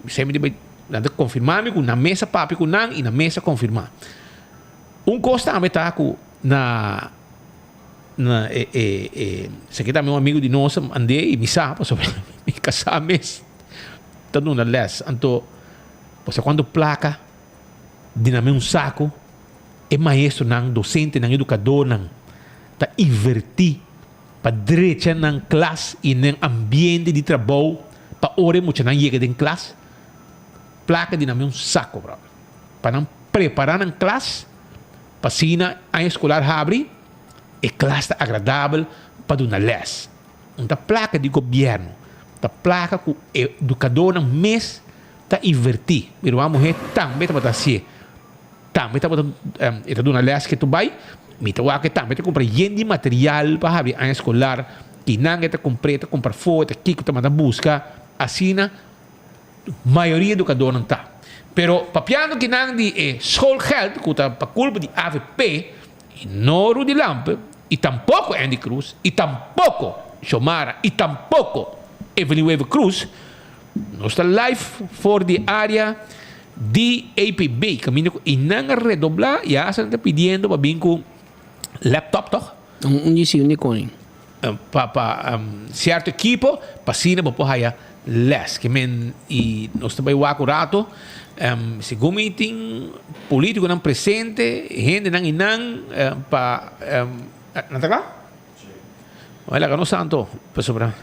semper di bai, nan ta konfirmá mi ku nan mes a papia ku nan i nan mes a konfirmá. Un kos tambe ta ku na na e e e esaki tambe un amigu di nos a mand'é i mi sa pasobra mi kasá mes ta duna lès. Anto bo sa kuantu plaka di nan mes un saku e maestronan, dosentenan, edukadornan ta invertí pa drecha nan klas i nan ambiente di trabou pa ora e muchanan yega den klas, plaka di nan un sako brother. Pa nan prepara nan klas pa asina aña eskolar habri e klas ta agradabel pa duna les. Un ta plaka di gobièrnu, ta plaka ku e edukadornan mes ta invertí. Mi ruman muhé tambe tabata hasié. Tambe tabata e ta duna les ke tu bai, mi ta wak e tambe ta kumpra yen di material pa habri aña eskolar, kinan e ta kumpr'é, ta kumpra afó, e ta kiko ta manda buska, asina mayoria edukadornan ta. Pero papiando kinan di e schoolgeld ku ta pa kulpa di avp i no Rudy Lampe i tampoko Endy Croes i tampoko Xiomara i tampoko Evelyn Wever Croes, Nos ta live for di area di APB caminda cu y nan a redobla y hasta nan ta pidiendo pa bin cu laptop toch? Un di si, un di koning. Pa pa cierto equipo pa asina bo por haya les. Ke men y nos ta bay wak un rato segun mi tin politiconan presente, hendenan y nan pa nan ta cla? Bay laga nos anto pasobra.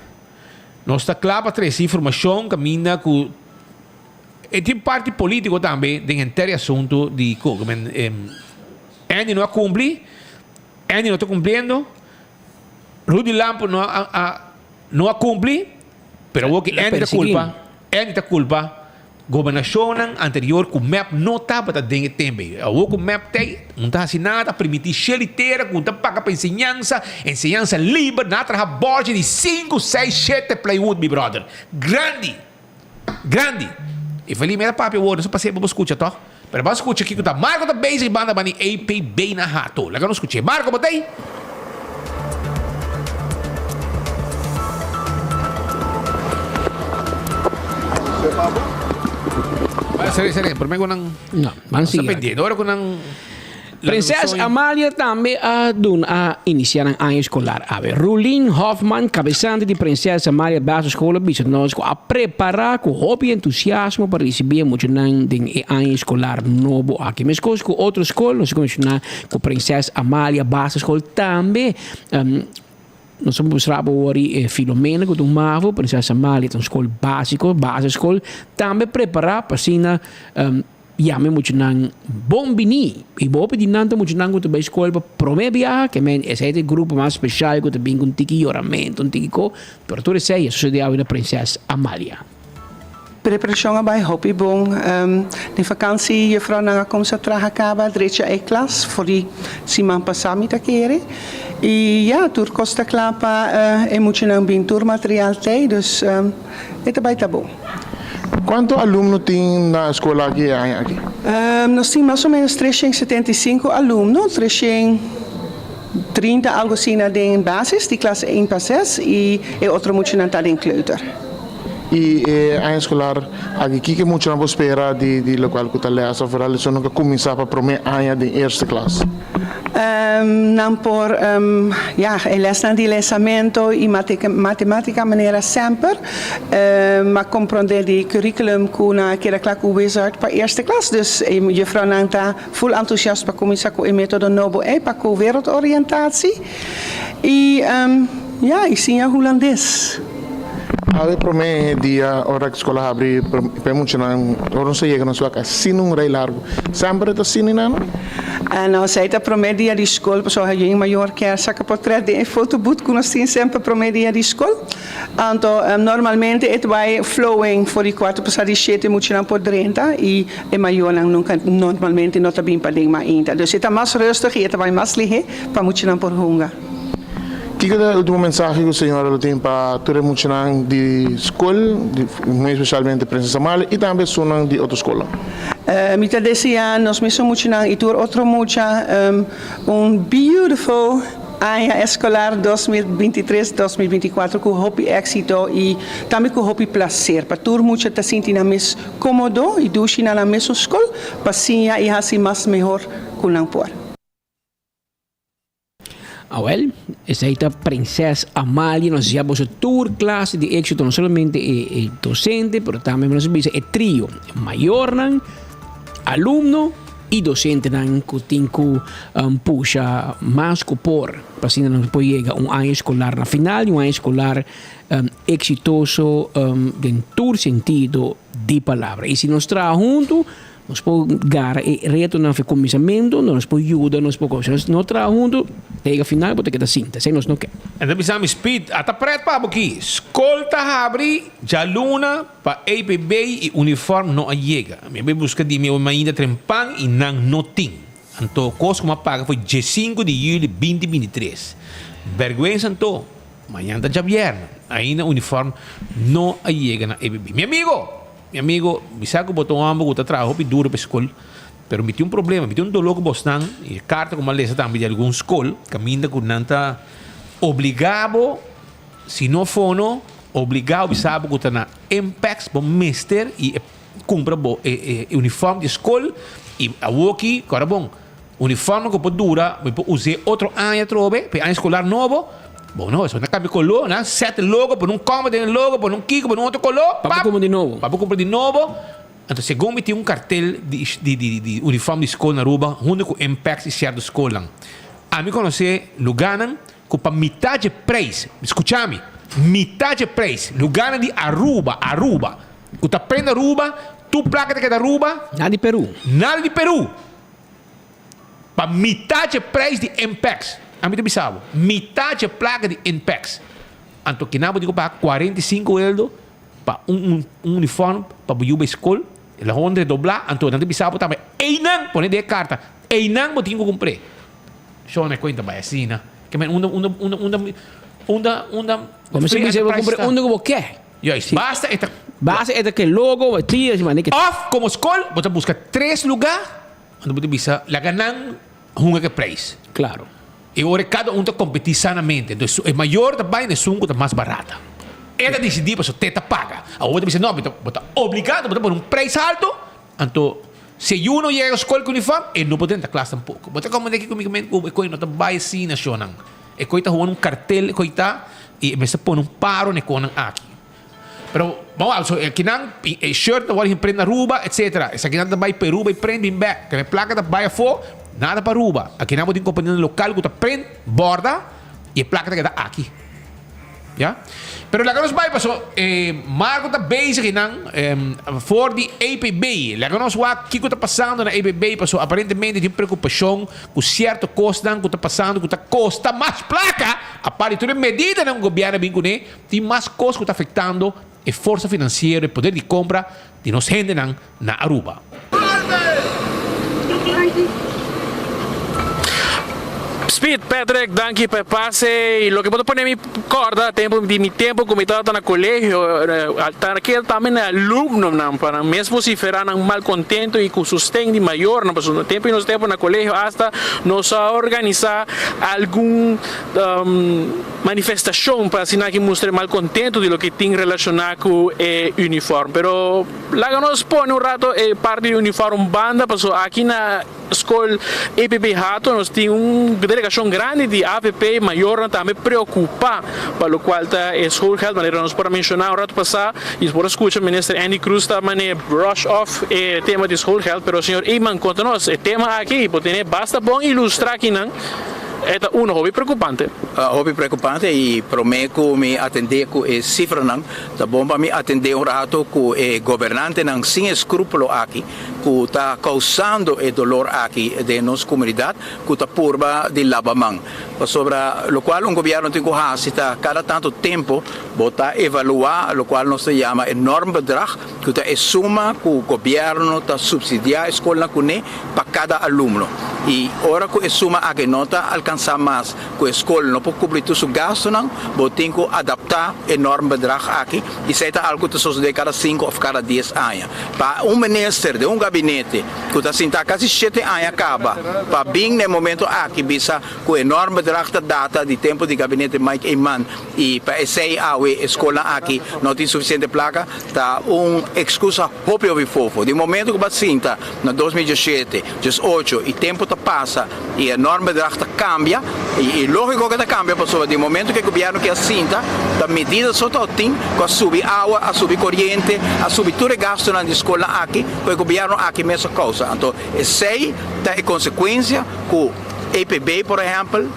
Nos ta kla pa trese informashon kaminda ku e tin parti polítiko tambe den henter e asuntu di ku Andy no a kumpli, Andy no ta kumpliendo, Rudy Lampe no a no a kumpli, pero awor ku Andy ta kulpa, Andy ta kulpa Gobernashonnan anterior ku mep no tabata den e tempu ei. Awor ku mep ta ei, un ta hasi nada, a permití shel di tera ku un ta paga pa enseñansa, enseñansa liber, nan a traha bòrchi di sinku, seis, shete plywood, mi bròder. Grandi! Grandi! E feliz mi a papia awor, no sa pas'é pa bo skucha tòg. Pero bo a skucha kiko ta Marco ta bezig banda bani APB na Hato. Laga nos skuch'é. Marco, bo ta ei? Seri, seri, promé ku nan. No, ban Nos ta sigui. pendiente. Ora ku nan. Prinses Amalia tambe a duna a inicia nan aña escolar awe. Rulin Hoffman, cabesante di Prinses Amalia Basisschool a bisa nos cu a prepara cu hopi entusiasmo pa ricibi e muchanan den e aña escolar nobo aki. Mescos cu otro scol, nos a menciona cu Prinses Amalia Basisschool tambe nos a mustra bo awor e Filomena cu ta un mavo, Prinses Amalia ta un scol basico, basisschool, tambe prepara pa asina Yama e muchanan bon biní. I bo hopi di nan ta muchanan ku ta bai skol pa promé biaha, ke men esei ta e grupo mas speshal ku ta bin ku un tiki yoramentu, un tiki ko, pero tur esei a sosodé awe na Prinses Amalia. Preparashon a bai hopi bon. Den vakansi jufrounan a kumsa traha kaba drecha e klas for di siman pasá mi ta kere. I ya, tur kos ta kla pa e muchanan bin tur material t'ei, dus e ta bai ta bon. Kuantu alumno tin na skol aki e aña aki? Nos tin mas o menos 375 alumno, 330 algo asina den basis, di klas één pa ses, i e otro muchanan ta den kleuter. I e aña eskolar aki, kiko e muchanan por spera di di lokual ku ta lès òf vooral esun ku a kuminsá pa promé aña den eerste klas? Nan por, ya, e lèsnan di lesamento i matemátika manera semper. M'a komprondé di curriculum ku nan a keda kla ku Wizard pa eerste klas, dus e juffrouwnan ta ful entusiast pa kuminsá ku e metodo nobo ei pa ku wereldoriëntatie i ya, i siña hulandes. Awe prome dia ora ku skola habri pa e muchanan ora nos a yega nos wak asina un rei largu. Semper e ta asina nan? No, esei ta prome dia di skol pasobra yen mayor kier saka potret den e fotoboot ku nos tin semper prome dia di skol. Anto normalmente e ta bai flowing for di kuarto pasá di shete muchanan por drenta i e mayornan nunka normalmente no ta bin paden mainta. Dus e ta mas rustig i e ta bai mas lihé pa muchanan por hunga. Kiko ta e ultimo mensahe ku señora lo tin pa tur e muchanan di skol, muy espesialmente Prinses Amalia i tambe esunnan di otro skolnan? Mi ta deseá nos mesun muchanan i tur otro mucha un beautiful aña eskolar 2023, 2024 ku hopi éksito i tambe ku hopi plaser pa tur mucha ta sinti nan mes kómodo i dushi na nan mesun skol pa siña i hasi mas mehor ku nan por. Awel, esei ta Prinses Amalia, nos ya boso tur clase di éxito, no solamente e, e docente, pero tambe nos bisa e trio, mayornan, alumno y docentenan ku tin ku um, pusha mas ku por, pa asina nos por yega un aña escolar na final y un aña escolar um, exitoso um, den tur sentido di palabra. Y si nos traha hunto, Nos por gara e retonan for e kuminsamentu, nos por yuda, nos por kos. Si nos no traha huntu, ta yega final bo ta keda sinta. Esei nos no ke. En ta bisa mi, Speed, a ta pret pa bo aki. Skol ta habri djaluna pa EPB i uniform no a yega. Mi a bai buska di mi mainta trempan i nan no tin. Anto kos ku mi a paga foi diesinku di juli binti 23. Bèrgwensa anto, mañan ta djabièrnè, ainda uniform no a yega na EPB. Mi amigo! Mi amigo, mi sa ku bo ta un homber ku ta traha hopi duro pa e skol, pero mi tin un problema, mi tin un doló ku bosnan, i e karta ku mi a lesa tambe di algun skol, kaminda ku nan ta obligá bo, si no fono, obligá bo bisa bo ku ta na Impex bo mester i e kumpra bo e e uniform di skol, i awoki, kòrda bon, Uniforme ku por dura, bo por us'é otro aña atrobe, pa e aña eskolar nobo. Bo no, esaki na kambia koló, nan sèt e logo, pone un kòma den e logo, pone un kiko, pone un otro koló, Pa bo pap! kumpra di nobo. Pa bo kumpra di nobo. Anto segun mi tin un kartel di di di di uniform di skol na Aruba huntu ku Impex i sierto skolnan. Ami konosé lugánan ku pa mitá dje preis, skucha mi, mitá dje preis, lugánan di Aruba, Aruba, ku ta prende Aruba, tur plaka ta keda Aruba. Nada di Perú. Nada di Perú. Pa mitá dje prijs di Impex. Ami ta bisa bo, mitá dje plaka di Impex. Anto kina bo tin ku paga 45 eldo pa un un uniform pa bo yu bai skol, el a hondre doblá, anto nan ta bisa bo tambe einan, pone den e karta, einan bo tin ku kumpr'é. Shon e kuenta bai asina. Ke men unda unda unda unda unda unda Bo mester free bisa bo enterprise kumpra ta? unda ku bo ke. Juist, basta e ta. Basta e ta ke logo, e tria, si mane ke. Òf komo skol bo ta buska tres lugá. Anto bo ta bisa, laga nan hunga ku e preis. Klaro. E ora kada un ta kompetí sanamente. Entonces e mayor ta bai na esun ku ta mas barata. E ta disidí pasobra te ta paga. Awor bo ta bisa, no, mi ta, bo ta obligá, bo ta pone un preis haltu. Anto si e yu no yega skol ku uniform, e no por drenta klas tampoko. Bo ta komprendé kiko mi ku e koi no ta bai asina, shonnan. E koi ta hunga un kartel, e koi ta, i e mester pone un paro na e konan aki. Pero bon also e kinan e shirt ta wòrdu print na Aruba etcetera. Esakinan ta bai Peru bai print bin bèk. Kende plaka ta bai afó nada pa Aruba. Akinan bo tin kompanianan lokal ku ta print bòrda i e plaka ta keda aki. Ya. Pero laga nos bai paso e Marco ta bezig einan for di EPB. Laga nos wak kiko ta pasando na EPB paso aparentemente tin preokupashon ku sierto kosnan ku ta pasando ku ta kosta mas plaka apart di tur e medidanan ku gobièrnu a bin kuné. Tin mas kos ku ta afektando e forsa finansiero, e poder di kompra di nos hendenan na Aruba. Speed, Patrick, danki pa e pase y loke bo ta pone mi corda tempo di mi tempo cu mi tabata na colegio ta keda tambe na alumnonan pa nan mes vocifera nan malcontento y cu sosten di mayornan pasobra tempo di nos tempo na colegio hasta nos a organisa algun Manifestacion pa asina ki mustra e malcontento di loke tin relaciona cu e uniform. Pero laga nos pone un rato e parti di uniform un banda paso aki na scol EPB Hato nos tin un delegacion grandi di avp mayornan tambe preocupa pa locual ta e schoolgeld manera nos por a menciona un rato pasa y nos por a scucha Minister Endy Croes ta mane brush off e tema di schoolgeld pero señor Eman conta nos e tema aki bo tene basta bon ilustra akinan. E ta uno hopi preocupante. Hopi preocupante y prome cu mi atende cu e cifranan ta bon pa mi atende un rato cu e gobernantenan sin escrupulo aki cu ta causando e dolor aki den nos comunidad cu ta purba di laba man. Pasobra locual un gobierno tin cu haci ta cada tanto tempo bo ta evalua locual nos ta yama e normbedrag cu ta e suma cu gobierno ta subsidia e scolnan cune pa cada alumno. Y ora cu e suma aki no ta alcansa mas cu e scol no por cubri tur su gastonan, bo tin cu adapta e normbedrag aki y esey ta algo cu ta sosode cada cinco of cada dies aña. Pa un minister den un gabinete cu ta sinta casi shete aña caba pa bin na e momento aki bisa cu e normbedrag ta data di tempo di gabinete Mike Eman y pa esey awe e scolnan aki no tin suficiente placa ta un excusa hopi hopi fofo. Di momento cu bo a sinta na 2017, 18 y tempo ta pasa y e normbedrag ta cambia y logico cu ta cambia pasobra di momento cu e gobierno ki a sinta ta medida so ta tin cu a subi awa, a subi coriente, a subi tur e gastonan di scolnan aki cu e gobierno aki mes a causa. Anto esey ta e consecuencia cu EPB por ehempel,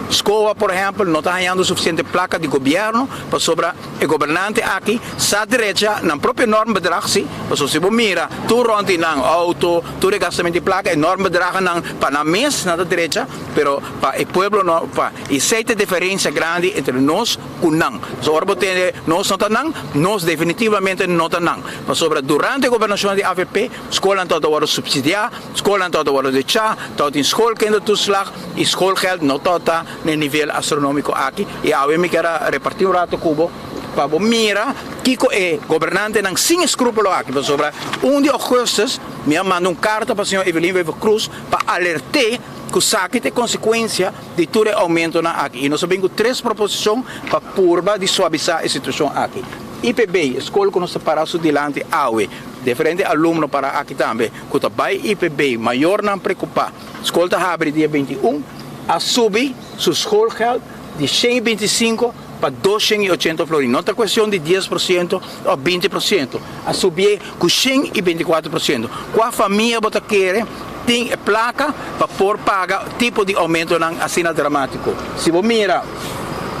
SCOA por ehempel no ta hañando suficiente placa di gobierno pasobra E gobernante aki sa drecha nan propio normbedrag si, pasobra si bo mira tur rond di nan auto, tur e gastamento di placa, e normbedragnan pa nan mes nan ta drecha, pero pa e pueblo no pa. Y esey ta e diferencia grandi entre nos cu nan. Pasobra ora bo tende nos no ta nan, nos definitivamente no ta nan. Pasobra durante e gobernacion di avp, scolnan tabata wordo subsidia, scolnan tabata wordo drecha, tabatin schoolkindertoeslag y schoolgeld no tabata Na e nivel astronomico aki y awe mi kier a reparti un rato cu bo pa bo mira kico e gobernantenan sin escrupulo aki pasobra un di augustus mi a manda un carta pa señor Evelyn Wever Croes pa alerte cu saki ta e consecuencia di tur e aumentonan aki y nos a bin cu tres proposicion pa purba di suavisa e situacion aki. IPB, e scol cu nos ta para su dilanti awe, diferente alumno para aki tambe cu ta bay IPB, mayornan preocupa. Skol ta habri dia 21, a subi su schoolgeld di 125 pa 280 florin. No ta cuestion di 10% of 20%, a subié cu 124%. Cua famia bo ta kere tin e placa pa por paga tipo di aumentonan asina dramatico? Si bo mira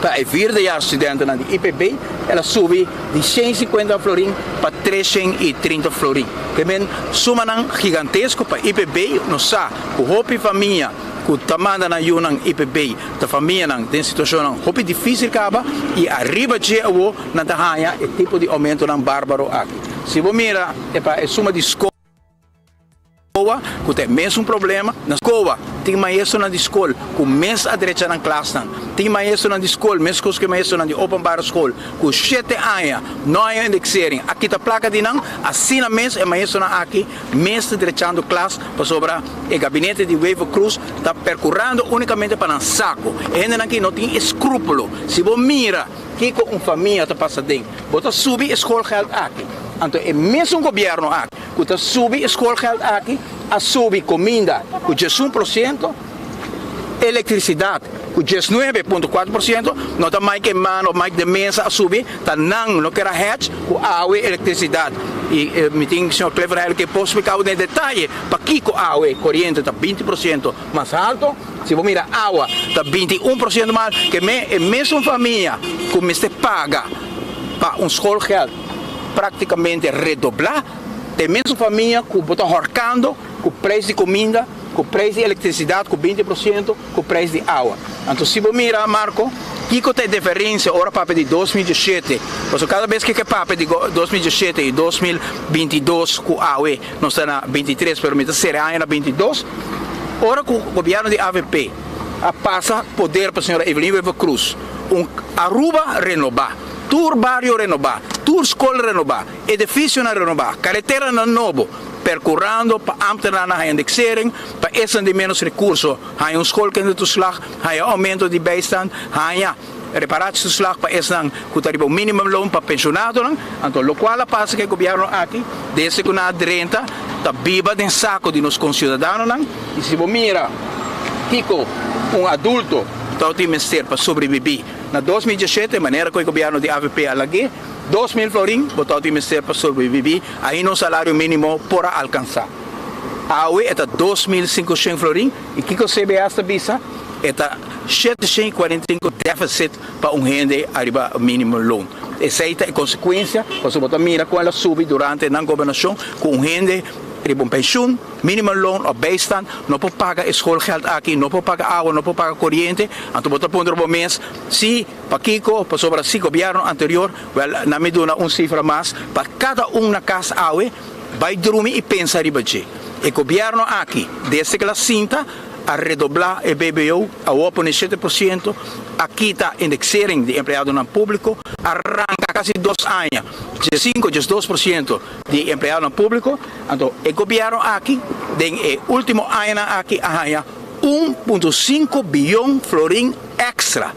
pa e vierde jaar studentenan di IPB, el a subi di 150 florin pa 330 florin. Te men sumanan gigantesko pa IPB, nos sa ku hopi famia ku ta manda nan yunan IPB ta famianan den situashonnan hopi difisil kaba i ariba dje awo nan ta haña e tipo di oumentonan barbaro aki. Si bo mira e pa e suma di skol. Skoa ku ta e mesun problema. Na skoa tin maestronan di skol ku mes a drecha nan klasnan. Tin maestronan di skol meskos ku e maestronan di openbare skol ku shete aña no haña indexering a kita plaka di nan. Asina mes e maestronan aki mes ta drechando klas pasobra e gabinete di Wever Croes ta perkurando unikamente pa nan sako. E hendenan aki no tin eskrupulo. Si bo mira kiko un famia ta pasa den bo ta subi e skolgeld aki anto e mesun gobierno aki. Ku ta subi e skolgeld aki a subi kominda ku 11%, elektrisidat ku 19.4%, no ta Mike Eman of Mike de Meza a subi, ta nan no kier a hedge ku awe elektrisidat. I mi tin señor Clifford Heil ke por splika bo den detaye pakiko awe koriente ta 20% mas halto, si bo mira awa ta 21% mas ke me e mesun famia ku mester paga pa un skolgeld. Práktikamente redoblá ta e mesun famia ku bo ta hòrkando ku preis di kuminda, ku preis di elektrisidat ku 20%, ku preis di awa. Anto si bo mira, Marco, kiko ta e diferensia ora papia di 2017? Pasobra kada bes ku ke papia di 2017 i 2022 ku awe nos ta na 23, pero mi ta sera e aña na 22, ora ku gobièrnu di avp a pasa poder pa señora Evelyn Wever-Croes, un Aruba renobá. Tur bario renobá, tur skol renobá, edifisionan renobá, kareteranan nobo, perkurando pa ámtenarnan haña indexering, pa esnan di ménos rekurso haña un schoolkindertoeslag, haña oumento di bijstand, haña reparatietoeslag pa esnan ku ta riba un minimumloon, pa penshonadonan. Anto lokual a pasa ku e gobièrnu aki, desde ku nan a drenta, ta biba den sako di nos konsiudadanonan. I si bo mira kiko un adulto tabatin mester pa sobrebibí, Na 2017, manera ku e gobièrnu di avp a lag'é, 2000 florin bo tabata tin mester pa sobrebibí, ainda un salario mínimo por a alkansá. Awe e ta 2500 florin i kiko CBS ta bisa? E ta 745 deficit pa un hende ariba minimumloon. Esei ta e konsekuensia pasobra bo ta mira kon el a subi durante nan gobernashon ku un hende riba un penshun, minimumloon òf bijstand no por paga e schoolgeld aki, no por paga awa, no por paga koriente. Anto bo ta puntra bo mes si pakiko, pasobra si gobièrnu anterior, wèl nan mi duna un sifra mas pa kada un na kas awe bai drumi i pensa riba dje. E gobièrnu aki desde ku el a sinta a redoblá e BBO, awor a pone 7%, a kita indexering di empleadonan públiko, a ranka kasi dos aña 15, 12% di empleadonan públiko. Anto e gobièrnu aki den e último añanan aki a haña 1.5 biyon florin èkstra,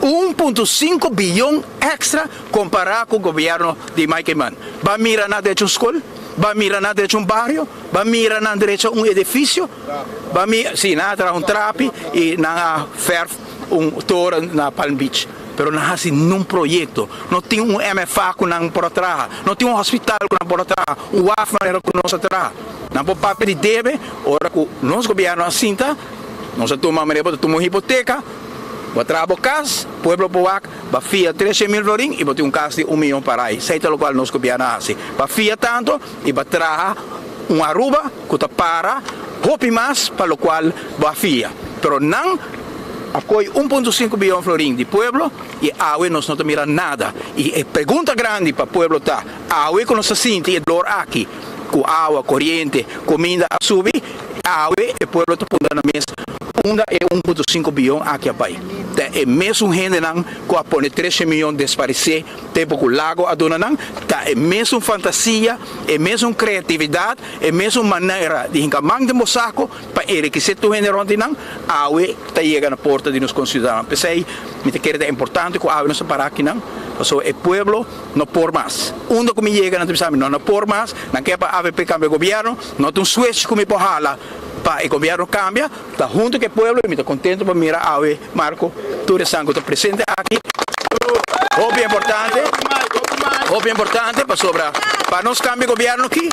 1.5 biyon èkstra kompará ku gobièrnu di Mike Eman. Ba mira na drecha un skol, ba mira na drecha un bario, ba mira na drecha un edifisio. Ba mi, si, nan a traha un trapi y nan a verf un toren na Palm Beach. Pero nan haci nun proyecto. No tin un MFA cu nan por a traha. No tin un hospital cu nan por a traha. Un waf manera cu nos a traha. Nan por papia di debe ora cu nos gobierno a sinta, nos a tuma manera bo ta tuma un hipoteca, bo a traha bo cas, pueblo por wak, bo a fia 300 mil florin y bo tin un cas di un miyon para ahí. Esey ta locual nos gobierno a haci. Bo a fia tanto y bo a traha un Aruba cu ta para hopi mas pa locual bo a fia. Pero nan a coy 1.5 biyon florin di pueblo y awe nos no ta mira nada. Y e pregunta grandi pa pueblo ta, awe cu nos ta sinti e dolor aki, cu awa, coriente, cuminda a subi, awe e pueblo ta puntra nan mes unda e 1.5 biyon aki a bay. Ta e mesun hendenan cu a pone 13 miyon desparece Tempu ku Lago a duna nan, ta e mesun fantasia, e mesun kreatividat, e mesun manera di hinka man den bo sako pa enrikisé tur hende rònt di nan, awe ta yega na porta di nos konsiudadano. P'esei mi ta kere ta importante ku awe nos ta para akinan, pasobra e pueblo no por mas. Unda ku mi yega nan ta bisa mi no no por mas, nan ke pa avp kambia gobièrnu, no ta un switch ku mi por hala pa e gobièrnu kambia, ta huntu ku e pueblo i mi ta kontentu pa mira awe Marco, tur esnan ku ta presente aki. Hopi importante, hopi importante pasobra pa nos kambia gobièrnu aki,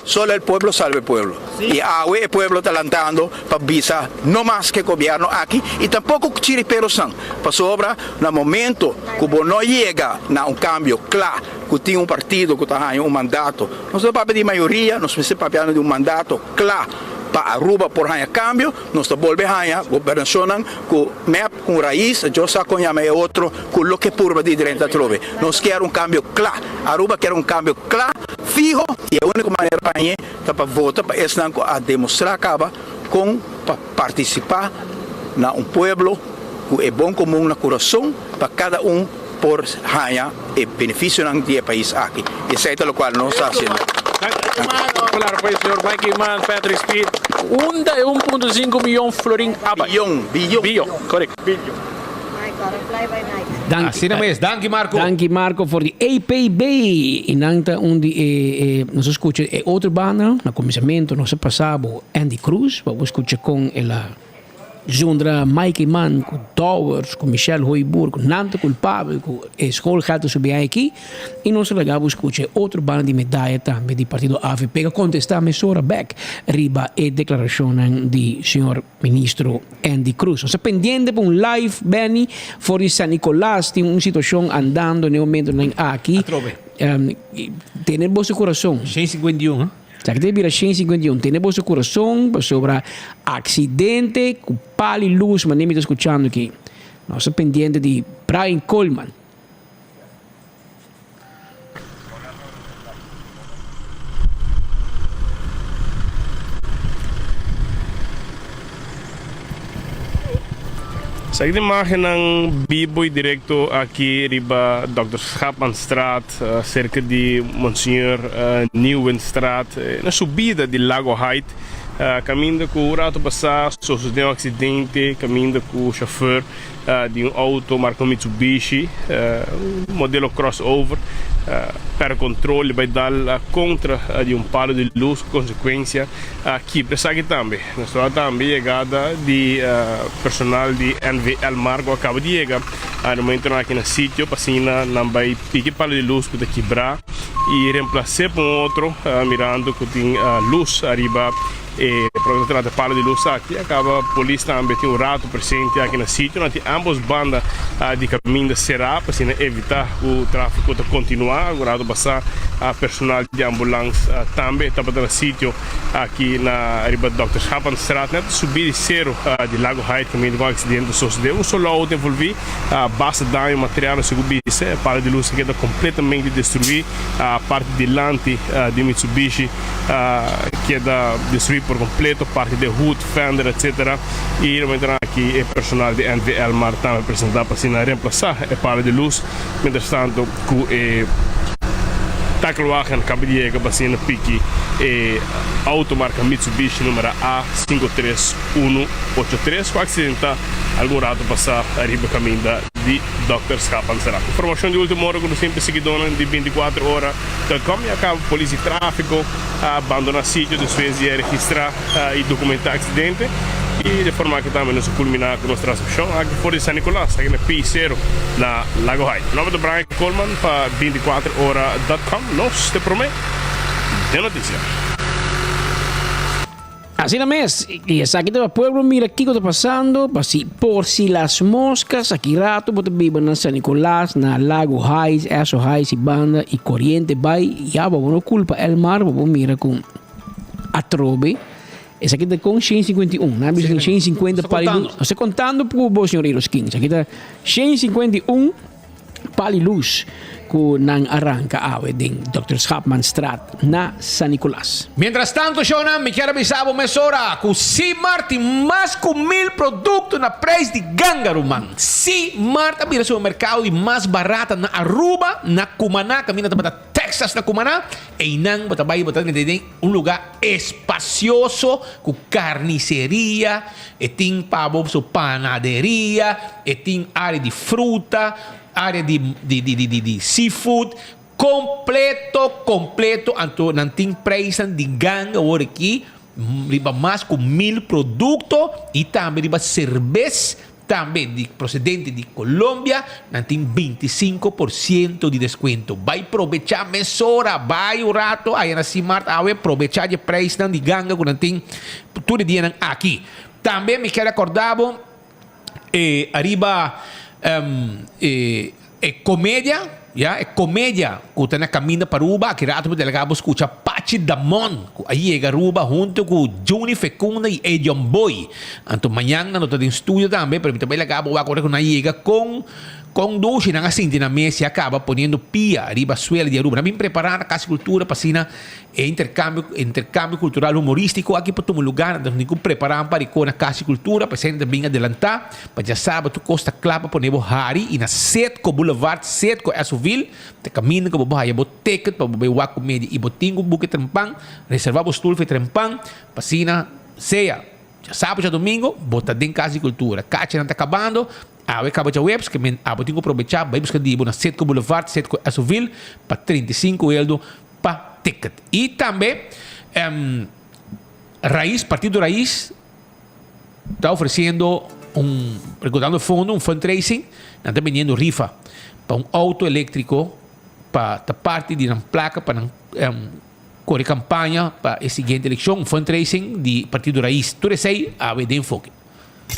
solo el pueblo salva el pueblo. I awe e pueblo ta lantando pa bisa no mas ku e gobièrnu aki i tampoko ku chiriperosnan, pasobra na momento ku bo no yega na un kambio kla ku tin un partido ku ta haña un mandato, nos no ta papia di mayoria, nos mester papiando di un mandato kla pa Aruba por haña kambio. Nos ta bolbe haña gobernashonnan ku mep, ku Raiz, Dios sa kon yama e otro, ku loke purba di drenta atrobe. Nos kier un kambio kla. Aruba kier un kambio kla, fiho, i e úniko manera pa hañ'é ta pa vota pa esnan ku a demostrá kaba kon pa partisipá na un pueblo ku e bon komun na kurason pa kada un por haña e benefisionan di e pais aki. I esei ta lokual nos ta hasiendo. Claro pues, señor Mike Eman, Patrick Speed. Unda e 1.5 miyon florin a bai? Biyon, biyon. Biyon, correct. Biyon. Danki. Asina mes. Danki Marco. Danki Marco for di APB. I nan ta un di e, e nos a scucha e otro banda na cuminsamentu nos a pasa bo Andy Cruz pa bo scucha con el a Zundra Mike Eman ku Dowers ku Michelle Hooyboer ku nan ta kulpabel ku e schoolgeld ta subi aki i nos ta laga bo skucha e otro banda di medaya tambe di partido avp ku a kontestá mesora bek riba e deklarashonnan di señor ministro Endy Croes. Nos ta pendiente pa un live Benny for di San Nicolas tin un situashon andando na e momentonan aki. Atrobe. Tene boso kurason. 151 ha. Sa ki ta bira 151, tene boso kurason pasobra aksidente ku pal i lus manera mi ta skuchando aki. Nos ta pendiente di Brian Coleman. Esaki ta imagennan bibo y directo aki riba Dòkter Schaapmanstraat cerca di Monsignor Nieuwenstraat na subida di Lago Height caminda cu un rato pasa sosode un accidente caminda cu chauffeur di un auto marca Mitsubishi modelo crossover perde control y bay dal contra di un palo di luz cu consecuencia a kibra esaki tambe. Nos tabata tambe yegada di personal di NVL Marco a caba di yega na momentonan aki na sitio pa asina nan bay piki palo di luz cu ta kibra y reemplace pa un otro mirando cu tin luz ariba. E pa loke ta trata palo di lus aki a kaba polis tambe tin un rato presente aki na sitio. Nan tin ambos banda di kaminda será pa asina evitá ku tráfiko ta kontinuá. Algun rato pasá personal di ambulans tambe tabata na sitio aki na riba Dòkter Schapanstraat nèt subí di seru di Lago Height kaminda ku un aksidente sosodé. Un solo outo envolví, basta daño material no sigur bisa. E palo di lus a keda kompletamente destruí. Parti dilanti di Mitsubishi a keda destruí por kompleto, parti di e hood, fender etc. I na momentonan aki e personal di NV Elmar tambe presentá pa asina remplasá e palo di lus, mientrastanto ku e takelwagen kaba di yega pa asina piki e outo marka Mitsubishi numero A sinku tres unu ocho tres ku a aksidentá algun rato pasá riba kaminda di Dòkter Schapanstraat. Informashon di último ora ku nos tin pa e siguidónan di bintikuater ora. Com y a caba polis di trafico a bandona sitio despues di a registra y documenta accidente y de forma aki tambe nos a culmina cu nos transmision aki for di San Nicolas aki na P-Cero na Lago Heights. Mi nomber ta Brian Koolman pa 24 ora dot com nos te prome den noticia. Asina mes, y esaki ta pa pueblo mira kico ta pasando, pa si por si las moscas, aki rato bo ta biba na San Nicolas, na Lago Heights, Esso Heights y banda y coriente bay, ya bo no culpa Elmar, bo por mira cu atrobe, esaki ta con 151, nan a bisa tin 150 pali luz, nos ta contando cu bo señor Iroskin, esaki ta 151. Pali luz cu nan a ranca awe den Dòkter Schaapmanstraat na San Nicolas. Mientras tanto shownan mi kier a bisa bo mesora cu Simart tin mas cu mil producto na prijs di ganga ruman. Simart a bira supermercado di mas barata na Aruba na Cumaná caminda tabata Texas na Cumaná eynan bo ta bay bo ta mete den un lugar espacioso cu carniceria E tin pa bo su panaderia, e tin area di fruta, area di di di di di seafood, completo completo anto nan tin prijsnan di ganga awor aki riba mas cu mil producto y tambe riba cerbes tambe di procedente di Colombia nan tin 25% di descuento. Bay probecha mesora, bay un rato aya na Simart awe probecha dje prijsnan di ganga cu nan tin Tur e dianan aki. Tambe mi kier acorda bo e ariba e e comedia, ya, e comedia cu ta na caminda pa Aruba. Aki rato bo delega bo scucha Pachi Damon cu a yega Aruba hunto cu Juni Fecunda y Edion Boy. Anto mañan nan lo ta den studio tambe, pero mi ta bay laga bo wak ora cu nan yega con con dushi nan a sinti nan mes y a caba poniendo pia riba suela di Aruba. Nan bin prepara na Casa di Cultura pa asina E interkambio interkambio kultural humorístiko aki por tuma lugá, nan ta tin ku prepará un par di kos na Kas di Kultura pa esei nan ta bin adelantá pa djasabra tur kos ta kla pa pone bo hari i na Setco Boulevard, Setco Esoville ta kaminda ku bo por haya bo ticket pa bo bai wak komedia i bo tin ku buka e trempan, reservá bo stul for e trempan pa asina sea djasabra djadumingu bo ta den Kas di Kultura. Kachanan ta kabando. Awe kaba djaweps ke men abo tin ku probechá bai buska di bo na Setco Boulevard, Setco Esoville pa 35 eldo pa ticket. Y tambe Raiz, Partido Raiz ta ofreciendo un, recaudando fondo, un fundraising, nan ta bendiendo rifa pa un auto electrico pa ta parti di nan placa pa nan core campaña pa e siguiente eleccion, un fundraising di Partido Raiz. Tur esey awe den enfoke.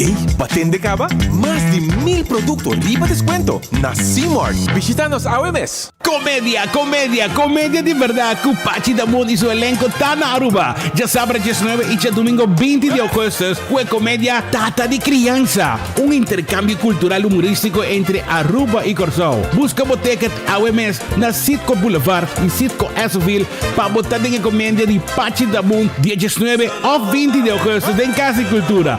Ey, pa tende caba? Mas di mil producto riba descuento na C-Mart. Bishita nos awe mes! Comedia, comedia, comedia di berdad cu Pachi Damon y su elenco ta na Aruba djasabra diesnuebe y djadumingo binti di augustus cu e comedia Tata di Crianza, un intercambio cultural humoristico entre Aruba y Corsou. Busca bo ticket awe mes na Citgo Boulevard y Citgo Esoville pa bo ta den e comedia di Pachi Dabun dia diesnuebe of binti di augustus den Cas di Cultura.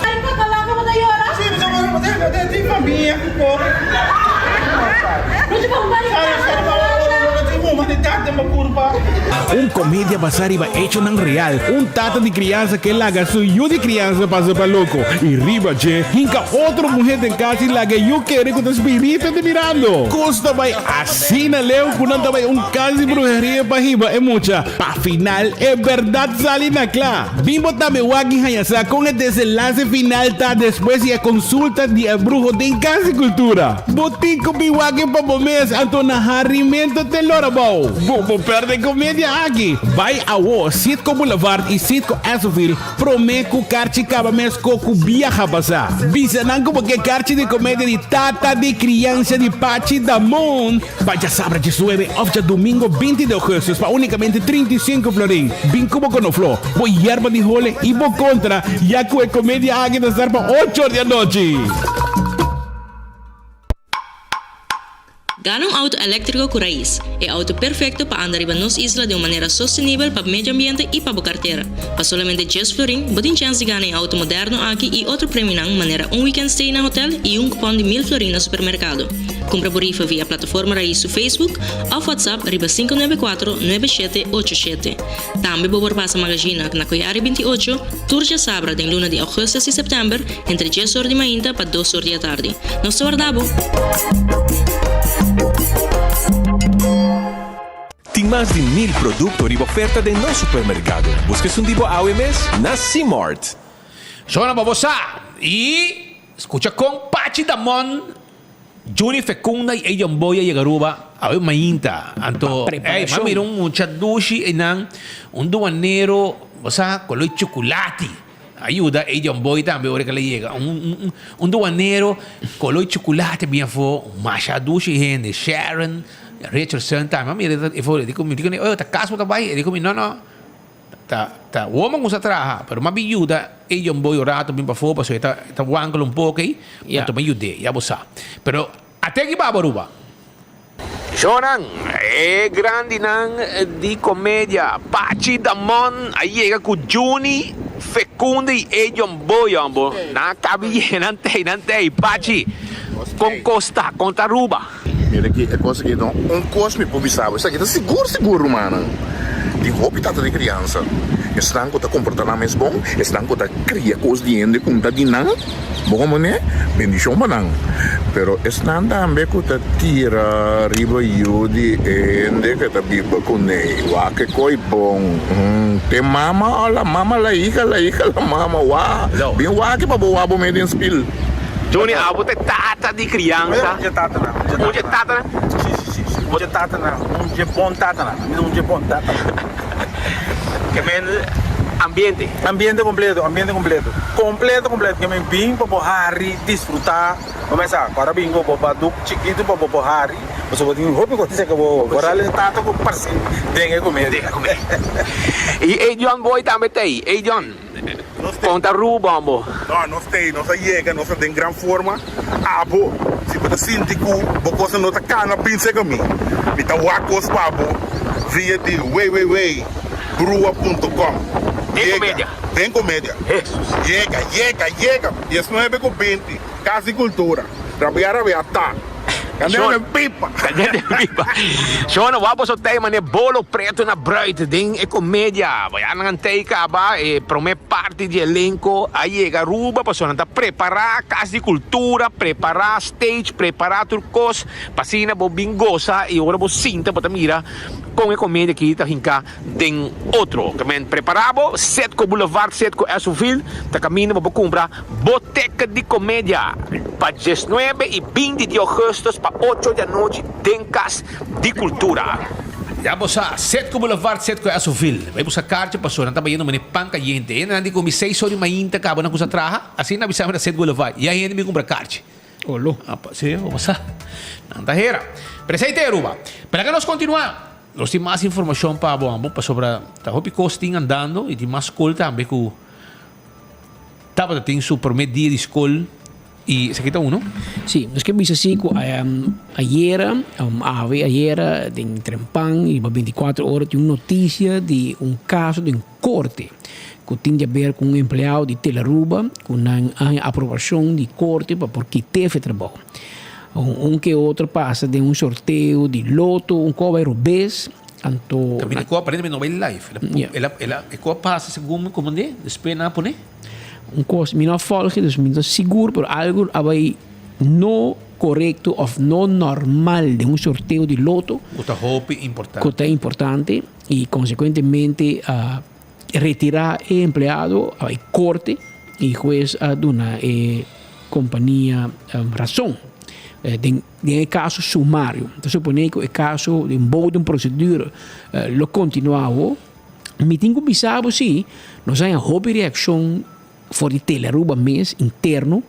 Un comedia basá riba echonan real, un tata di crianza ke laga su yu di crianza pasa pa loco y riba dje hinca otro muher den cas y laga e yu kere cu ta spirito ta mirando. Cos ta bay Asina leu ku nan ta bai un kas di bruheria pa hiba e mucha. Pa final e bèrdat sali na kla. Bin bo tambe wak i haña sa kon e desenlase final ta despues di e konsulta di e bruho den Kas di Kultura. Bo tin ku bin wak e pa bo mes, anto na harimento te lora bo. trabou. Bo por perde e komedia aki. Bai awo Citgo Boulevard i Citgo Esso-ville prome ku karchi kaba mes ko ku biaha pasa. Bisa nan ku bo ke karchi di komedia di Tata di Kriansa di Pachi Damon pa djasabra diesnuebe òf djadumingo 20 di ougùstùs pa únikamente 35 florin. Bin ku bo konofló, bo yerba di hole i bo kontra ya ku e komedia aki ta start pa ocho or di anochi. Gana un auto eléktriko ku rais, e auto perfekto pa anda riba nos isla den un manera sostenibel pa medio ambiente i pa bo kartera. Pa solamente djes florin, bo tin chèns di gana e auto moderno aki i otro premionan manera un weekend stay na hotel i un kupòn di mil florin na supermerkado. Kumpra bo rifa via Plataforma Rais su Facebook òf WhatsApp riba 594 9787. Tambe bo por pasa Magazina na Koyari 28 tur djasabra den luna di augustus i sèptèmber entre djes or di mainta pa dos or di atardi. Nos ta warda bo! Tin mas di mil producto riba oferta den nos supermercado. Busca esun di bo awe mes na C-Mart. Zona pa bo sa y scucha con Pachi Damon Juni Fecunda y Ejon Boy a yega Aruba awe mainta. Anto, ey, m'a mira un mucha dushi eynan, un duanero, bo sa, color chuculati. A yuda Ejon Boy tambe ora ke el a yega. Un, un, un duanero color chuculati bien afo, masha dushi hende. Sharon Richardson tambe. M'a mira efo, e di ku mi, oye, ta cas bo ta bay? E di ku mi, no, no. Ta ta woman ku sa traha, pero m'a bin yuda e young boy un rato bin pafó pasobra e ta e ta wankel un poko ei, anto m'a yud'é, ya bo sa. Pero ate aki baba Aruba. Shownan, e grandinan di komedia Pachi Damon a yega ku Juni, Fecunda i e young boy hombo. Nan a kabi yega, nan t'ei, nan t'ei. Pachi, kon kos ta? Kon ta Aruba? Mira aki e kos aki no un kos mi por bisa bo esaki ta sigur sigur rumannan tin hopi tata di kriansa esnan ku ta komporta nan mes bon esnan ku ta kria kos di hende ku ta di nan bo komo ne bendishon pa nan pero esnan tambe ku ta tira riba yu di hende ku ta biba kuné wak e koi bon te mama o la mama la hija la hija la mama wak bin wak pa bo wak bo mes den spil. Johnny, abo ta e tata di criansa. Un dje tatanan. Un dje tatanan? Si, si, si, si. Un dje tatanan. Un dje bon tatanan. Mi ta un dje bon tatanan. Ke men ambiente. Ambiente completo, ambiente completo. Completo, completo. Ke men bin pa bo hari, disfruta. Bo mesa, ora bin ku bo baduk chikitu pa bo por hari. Pasobra bo tin hopi kos di seka bo. Bo rali tata ku parse den e komedia. Den e komedia. I Edion Boy tambe ta ei. Edion. Kon ta Aruba bo? No, nos ta ei, nos a yega, nos ta den gran forma. Abo, si bo ta sinti ku bo kosnan no ta kana bin serka mi, mi ta wak kos pa bo via di www.brua punto com. Den komedia. Den komedia. Yega, yega, yega! Diesnuebe ku binti, Kas di Kultura. Rabia, rabia ta. Candela den pipa. Candela den pipa. Shona, wak boso tei mane bolo preto na bruid den e comedia. Bo ya nan tei caba e prome parti di elenco a yega Aruba pasobra nan ta prepara Cas di Cultura, prepara stage, prepara tur cos pa asina bo bin goza y ora bo sinta bo ta mira con e comedia aki ta hinca den otro. Ta men prepara bo, Setco Boulevard, Setco Esso-ville ta caminda bo por cumpra Bo ticket di comedia pa diesnuebe y binti di augustus pa ocho di anochi den Cas di Cultura. Ya bo sa, Setco Boulevard, Setco Esso-ville. Bai buska karchi pasobra nan ta bayendo mane pan kayente. Hende nan di ku mi seis or di mainta kaba nan kusa traha, asina nan bisa mi na Setco Boulevard. Ya hende mi kumpra karchi. Olo. Apa, si, bo sa. Nan ta hera. Pero esei te Aruba. Pero laga nos kontinua. Nos tin mas informashon pa bo ambo pasobra ta hopi kos tin andando i tin mas skol tambe ku Tabata tin su prome dia di skol y esaki ta uno. Sí, nos ke bisa si ku ayera, awe ayera den Trempan riba 24 ora tin un notisia di un kaso den korte ku tin di aber ku un empleado di Telaruba ku nan a haña aprobashon di korte pa por kit'é fe trabou. Un ke otro pasa den un sorteo di loto, un koba e robes. Anto. Caminda cu aparentemente no bay live. El a, el a, e cu a pasa segun mi comprende, despues nan a pone. Un cos, mi no a volge, dus mi no ta sigur, pero algo a bay no corecto of no normal den un sorteo di loto. Cu ta hopi importante. Cu ta importante y consecuentemente a retira e empleado, a bay corte y huez a duna e compania razon. Den den e kaso sumario. Ta suponé ku e kaso den bodemprocedure lo kontinuá awo. Mi tin ku bisa bo si, nos haña hopi reakshon for di Telearuba mes, interno,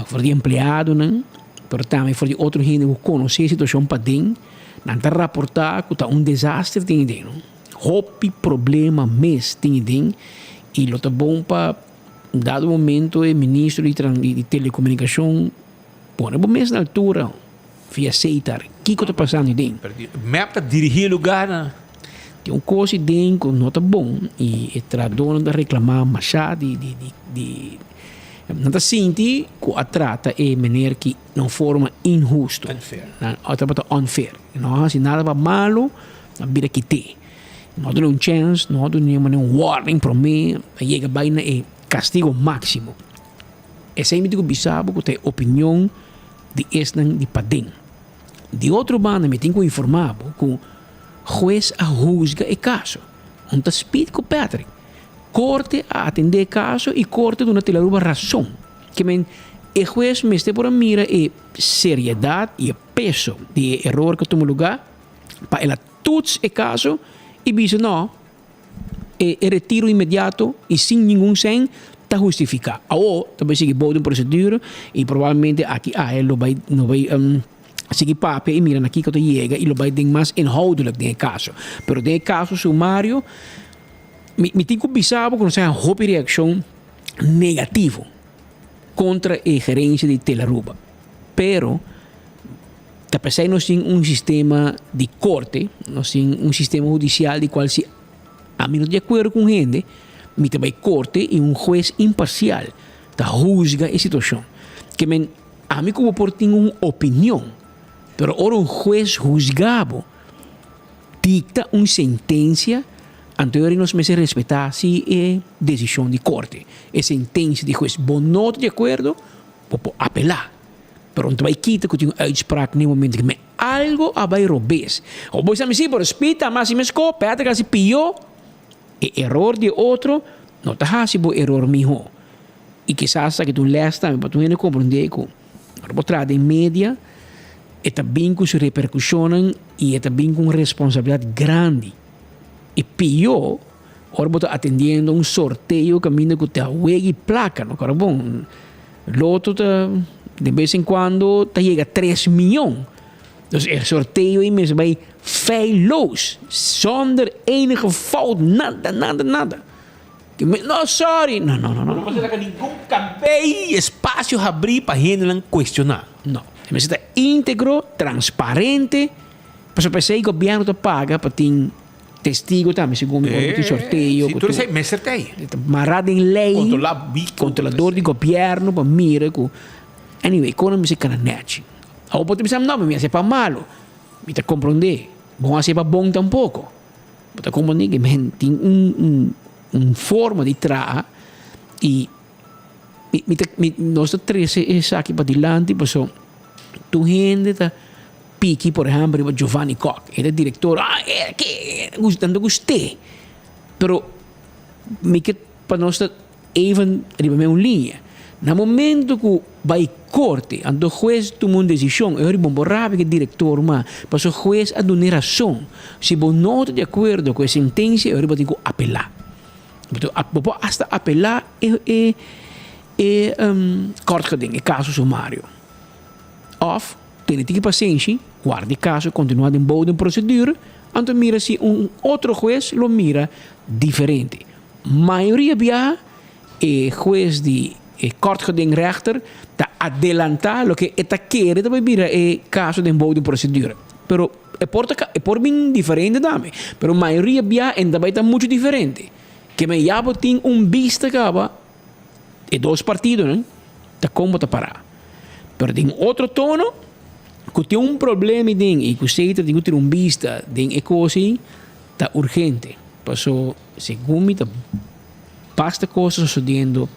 for di empleadonan, pero tambe for di otro hende ku konosé e situashon paden. Nan ta raportá ku ta un desaster tin aden. Hopi problema mes tin aden i lo ta bon pa dado momento e ministro di telekomunikashon pone bo mes na altura via Setar kiko ta pasando aden. Mep ta dirigí e lugar na. Tin un kos aden ku no ta bon i e trahadónan ta reklamá mashá di di di nan ta sinti ku a trata e meneer ki na un forma inhusto. Unfair. Nan a tabata unfair. No a hasi nada pa malu. A bira kit'é. No a duna un chèns, no a duna un warning promé, a yega bai na e kastigo máksimo. Esei mi tin ku bisa bo ku ta e opinion di esnan di paden. Di otro banda mi tin ku informá bo ku hues a husga e kaso. Un ta Speed ku Patrick. Korte a atendé e kaso i korte duna Telaruba rason. Ke men e hues mester por a mira e seriedat i e peso di e eror ku a tuma lugá. pa el a toets e caso y bisa no, e retiro inmediato y sin ningun sen ta hustifica. Awo ta bay sigui bou den procedura y probablemente aki aya lo bay no bay sigui papia y mira na kico ta yega y lo bay den mas inhoudelijk den e caso. Pero den e caso sumario mi mi tin cu bisa bo cu nos a haña hopi reaccion negativo contra e gerencia di Telaruba pero Ta p'esei nos tin un sistema di korte, nos tin un sistema hudisial di kual si ami no ta di akuerdo ku un hende, mi ta bai korte i un hues imparsial ta husga e situashon. Ke men, ami ku bo por tin un opinion, pero ora un hues husga bo, dikta un sentensia, anto yori nos mester respetá si e desishon di korte, e sentensia di hues. Bo no ta di akuerdo, bo por apelá. Pero no ta bai kita ku tin un uitspraak n'e momento ki men algo a bai robes. Of bo bisa mi si, pero spita mas si mes ko, Patrick a hasi pió. E eror di e otro no ta hasi bo eror mihó. I kisas esaki ta un lès tambe pa tur hende komprondé ku ora bo traha den media e ta bin ku su reperkushonnan i e ta bin ku un responsabilidat grandi. I pió ora bo ta atendiendo un sorteo kaminda ku ta wega i plaka no kòrda bon. Loto ta de bes en cuando ta yega tres miyon. Dus e sorteo ei mester bai feilloos, zonder enige fout, nada, nada, nada. No, sorry, no, no, no, no. No mester laga ningun kabei espacio habrí pa hendenan cuestioná. No, e mester ta íntegro, transparente, pasobra p'esei gobierno ta paga pa tin. Testigo tambe segun mi ora tin sorteo. Si tur esei mester ta ei. Ta mara den ley. Controla bico. Controlador di gobierno pa mira cu anyway con a mester cana nechi. Awor bo ta bisa no mi a haci pa malo. Mi ta comprende. Bo no a haci pa bon tampoco. Bo ta comprende que men tin un un forma di traha y mi ta nos ta trece esaki padilanti pasobra tur hende ta. Piki por ehempel riba Giovanni Kok, e ta director, ah e ke nan ta gust'é, pero mi ke pa nos ta even riba meun liña. Na momento ku bai korte, anto hues tuma un desishon, e hori bon bo rabia ku e director ma, pasobra hues a dun'é rason. Si bo no ta di akuerdo ku e sentensia, e hori bo tin ku apelá. Bo por asta apelá e e e kort geding, e kaso sumario. Òf. Tene tiki pasenshi, warda e kaso kontinuá den bou den prosedura, anto mira si un otro hues lo mira diferente. Mayoria biaha e hues di e kortgedingrechter ta adelantá loke e ta kere ta bai bira e kaso den bou den prosedura. Pero e por ta e por bin diferente tambe, pero mayoria biaha e no ta bai ta muchu diferente. Ke men ya bo tin un bista kaba E dos partidonan ta kon bo ta pará. Pero den otro tono, ku tin un problema den i ku Satan tin ku tira un bista den e kos ei, ta urgente. Paso segun mi ta basta kos ta sosodiendo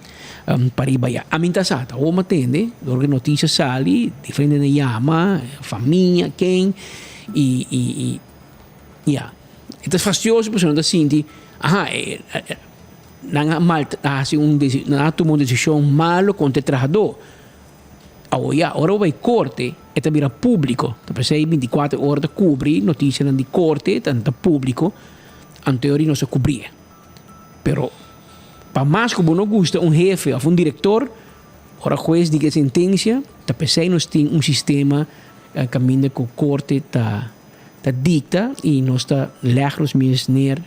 pariba ya. Ami ta sa, ta hopi atende, dor ku e notisia sali, diferente hende yama, famia, ken, i i i ya. E ta fastioso pasobra nan ta sinti, aha, Nan a mal a hasi un nan a tuma un desishon malu kontra e trahadó. Awor ya, ora bo bai korte, e ta bira públiko. Ta p'esei bintikuater ora ta kubri notisianan di korte, ta ta públiko, anto e ora nos a kubrié. Pero pa mas ku bo no gusta un hefe òf un direktor, ora hues diki e sentensia, ta p'esei nos tin un sistema kaminda ku korte ta ta dikta i nos ta lèg nos mes neer.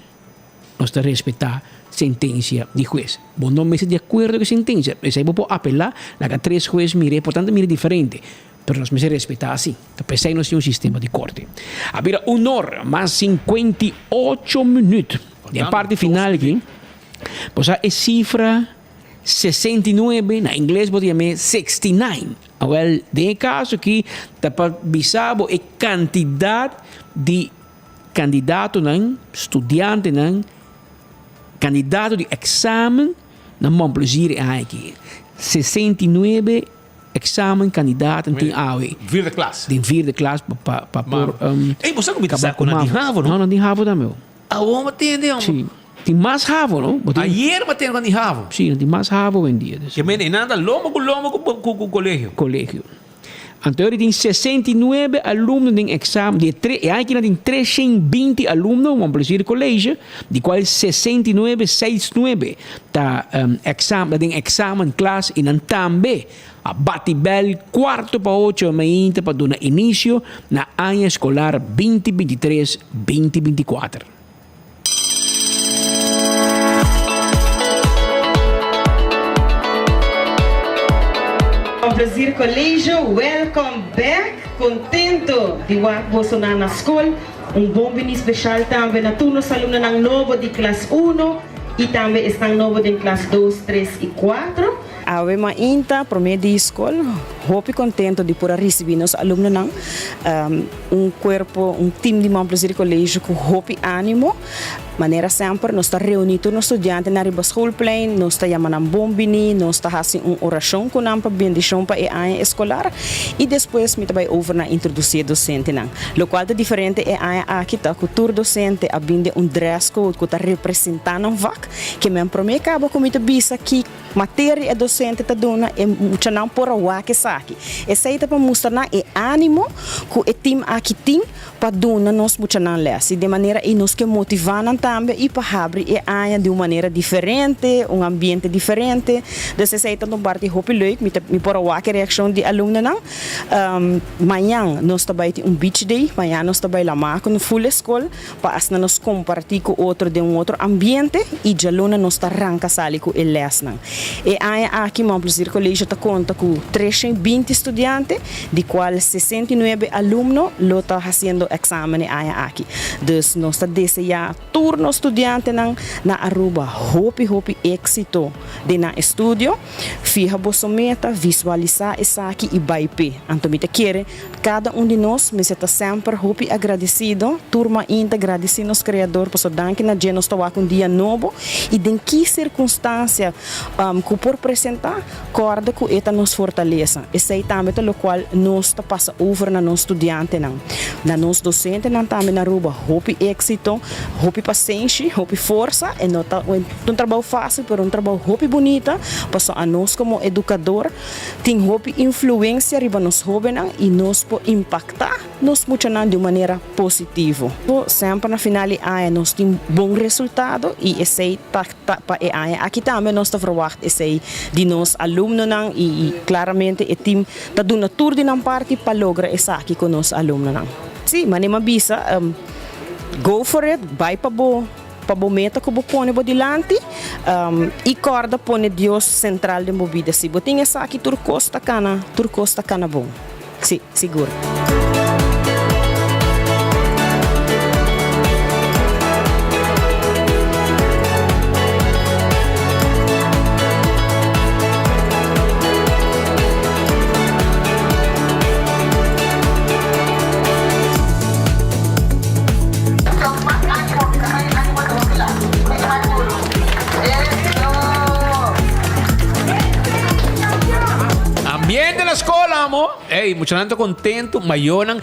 Nos ta respetá sentensia di hues. Bo no mester di akuerdo ku e sentensia, p'esei bo por apelá, laga tres hues mir'é, por tanto mira diferente, pero nos mester respetá así. Ta p'esei nos tin un sistema di korte. A bira un or mas 58 minüt. Den e parti final aki, bo sa e sifra 69, na ingles bo ta yam'é 69. Awèl, den e kaso aki ta pa bisa bo e kantidat di Kandidatonan, studiantenan, kandidato di eksamen na Mon Plaisir e aña aki. 69 eksamen kandidaten tin awe. Vierde klas. Den vierde klas pa pa pa por Ey, bo sa ku mi ta sa ku nan tin havo, no? No, nan tin havo tambe. Awor mi tende, hombre. Si. Tin mas havo, no? Bo tin Ayer mi tende ku nan tin havo. Si, nan tin mas havo hoy-en-dia. Ke men e nan ta lombo ku lombo ku ku kolegio. Kolegio. Anto ori tin 69 alumno den examen, di e tre, e aña aki nan tin 320 alumno Mon Plaisir College, di cual 69, seis nuebe, ta examen, ta den examen klas y nan tambe a bati bel cuarto pa ocho mainta pa duna inicio na aña escolar binti 23, binti 24. Bon Plezir Colegio, welcome back! Contento di wak bosonan na scol. Un bon bini special tambe na tur nos alumnonan nobo di klas uno y tambe esnan nobo den klas dos, tres y cuatro. Awe mainta prome di scol, hopi contento di por a ricibi nos alumnonan. Un cuerpo, un team di Mon Plaisir College cu hopi animo. Manera semper nos ta reuni tur nos studiantenan riba schoolplein, nos ta yama nan bon bini, nos ta haci un oracion cu nan pa bendicion pa e aña escolar y despues mi ta bay over na introduci e docentenan. Locual ta diferente e aña aki ta cu tur docente a bin den un dresscode cu ta representa nan vak, ke men prome caba cu mi ta bisa ki. Materia e docente ta duna e muchanan por a wak esaki. Esey ta pa mustra nan e animo cu e team aki tin pa duna nos muchanan les. Y den manera ey nos ke motiva nan tambe y pa habri e aña di un manera diferente, un ambiente diferente. Dus esey ta un parti hopi leuk. Mi ta mi por a wak e reaccion di alumnonan. Mañan nos ta bay tin un beach day. Mañan nos ta bay lama cu full e scol. Pa asina nos kompartí ku otro den un otro ambiente i djaluna nos ta ranka sali ku e lèsnan. E aña aki Mount Pleasir College ta konta ku 320 studiante, di kual 69 alumno lo ta hasiendo èksamen e aña aki. Dus nos ta deseá tur nos studiantenan na Aruba hopi hopi éksito den nan estudio. Fiha boso meta, visualisá esaki i bai p'e. Anto mi ta kere Kada un di nos mester ta semper hopi agradesido, tur mainta gradisí nos Kreador pasobra danki na dje nos ta wak un dia nobo i den ki sirkunstansia ku por presentá, kòrda ku e ta nos fortalesa. Esei tambe ta lokual nos ta pasa over na nos studiantenan, na nos dosentenan tambe na Aruba. Hopi éksito, hopi pasenshi, hopi forsa. E no ta un trabou fásil pero un trabou hopi bunita pasobra anos komo edukador, Tin hopi influencia riba nos hobennan y nos por impacta nos muchanan di un manera positivo. Semper na final di aña nos tin bon resultado y esey ta pa e aña aki tambe nos ta verwacht esey di nos alumnonan y claramente e team ta duna tur di nan parti pa logra esaki cu nos alumnonan. Si, manera mi a bisa, go for it, bay pa bo. Pa bo meta ku bo pone bo dilanti i kòrda pone Dios sentral den bo bida. Si bo tin esaki tur kos ta kana, tur kos ta kana bon. Si, sigur. Ambiente na school, amo. Ey, muchanan ta contento, mayornan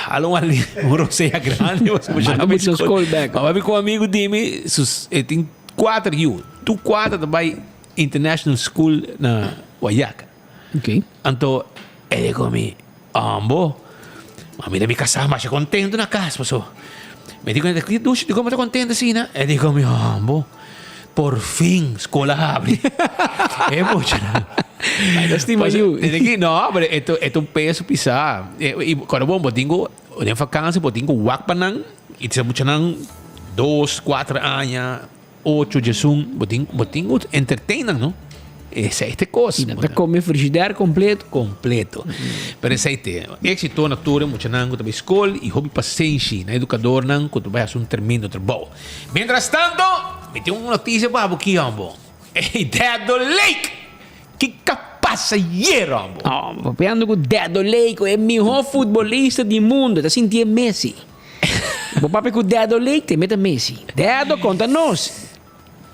alo un ali un rosea grande, mas muchanan Manda mucha school back. Mama mi con amigo di mi, sus e tin cuater yiu. Tu cuater ta bay international school na Guayaca. Ok. Anto e di ku mi, Ambo, ma mira mi kasá masha kontentu na kas paso. Mi di ku e, Dushi, dikon bo ta kontentu asina? E di ku mi, Ambo, por fin skol a habri. E muchanan. Bai ta stima yu. Tene ki, no, pero e ta e ta un peso pisá. I kòrda bon, bo tin ku den fakansi bo tin ku wak pa nan i ta muchanan dos, kuater aña. Ocho djesun, bo tin, bo tin ku entertain nan, no? Esei ta e kos. I nan ta kome frigidair kompleto. Kompleto. Pero esei te. Éksito na tur e muchanan ku ta bai skol i hopi pasenshi na edukadornan ku ta bai hasi un tremendo trabou. Mientras tanto, mi tin un notisia pa bo ki, hombo. Ey, Dedo Lake! Kiko a pasa ayer, hombo? Oh, papiando ku Dedo Lake, e mihó futbolista di mundo. Ta sintié Messi. Bo papia ku Dedo Lake te meta Messi. Dedo konta nos.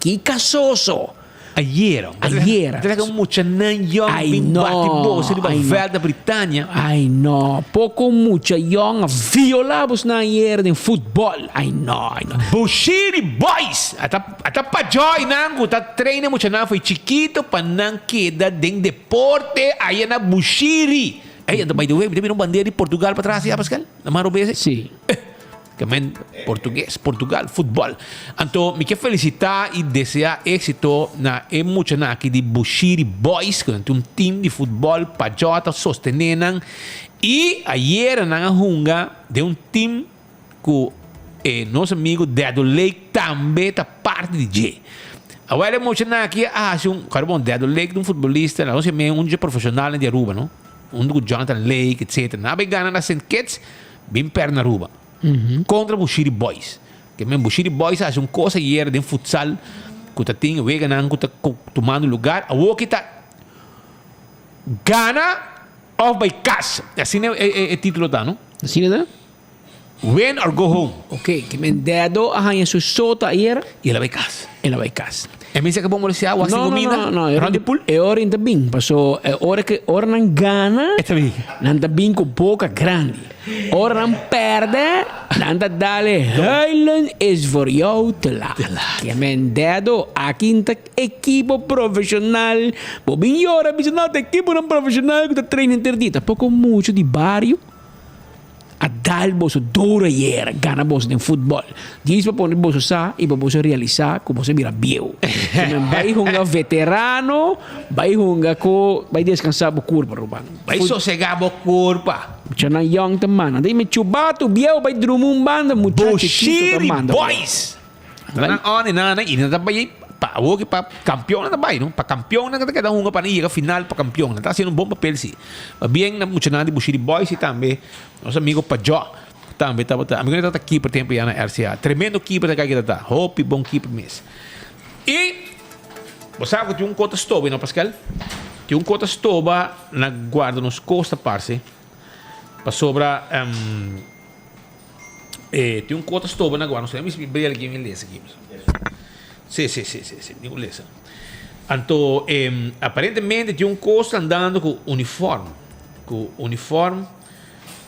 Ki kasoso. Ayera. Ayera. Tera ku muchanan yong bin bati bos riba veld na Britania. Ai no. Poko mucha yong a viola bosnan ayera den futbol. Ai no, ai no. Bushiri Boys. Ata ata pajoy nan ku ta traina muchanan for chikito pa nan keda den deporte aya na Bushiri. Ey, anto by the way, mi ta mira un bandera di Portugal patras ya, Pascal? Na maro bese? Sí. Ke men portugues, Portugal, futbol. Anto mi ke felicita y desea exito na e muchanan aki di Bushiri Boys, ku nan tin un team di futbol pa djota sostene nan. Y ayera nan a hunga den un team ku e nos amigo Dedo Lake tambe ta parti di dje. Awel e muchanan aki a hasi un, kòrda bon, Dedo Lake ta un futbolista, nos e men un dje profesionalnan di Aruba, no? Huntu ku Jonathan Lake etc. Nan a bay gana na Sint Kitts, bin pèrdè na Aruba. Kontra Bushiri Boys. Ke men Bushiri Boys a hasi un kos ayer den futsal ku ta tin weganan ku ta tumando lugar. Awor ki ta gana òf bay kas. Asina e titulo ta, no? Asina ta? Win or go home. Ok, ke men Dedo a haña su sota ayer. Y el a bay cas. El a bay cas. E mester ke bo molestia awa sin cuminda? No, no, no. Rond di pool? E ora in ta bin. Paso e ora ke ora nan gana. E ta bin. Nan ta bin ku boka grandi. Ora nan perde, nan ta dale huilen is voor jou te laat. Te laat. Ke men Dedo, aki in ta ekipo profesional. Bo bin yora bisa no ta ekiponan profesional ku ta train henter dia. Tampoco mucho di bario. A dal boso duro ayera, gana boso den futbol. Djis pa pone boso sa i pa boso realisá ku boso a bira bieu. Kimen bai hunga veterano, bai hunga ku bai deskansá bo kurpa, ruman. Bai sosegá bo kurpa. Muchanan yòn ta manda. Dime chubatu bieu bai drumi un banda, mucha chikito ta Bushiri manda. Boys! Ta nan on i nan i nan ta bai pa awor ki pa kampeon nan ta bai no pa kampeon nan ta keda hunga pa nan yega final pa kampeon nan ta hasiendo un bon papel si pabien nan muchanan di Bushiri Boys i tambe nos amigo Pajo tambe tabata amigo nan tabata keeper tempo ya na RCA tremendo keeper ta kai ta hopi bon keeper mes i bo sa ku tin un kota stoba no Pascal tin un kota stoba na guarda nos kosta parse pasobra. E tin un kota stoba na guarda, no sé, mi bril aki mi lesa aki. Sí, sí, sí, sí, sí, mi ku lesa. Anto, eh, aparentemente tin un kos andando ku uniform, ku uniform,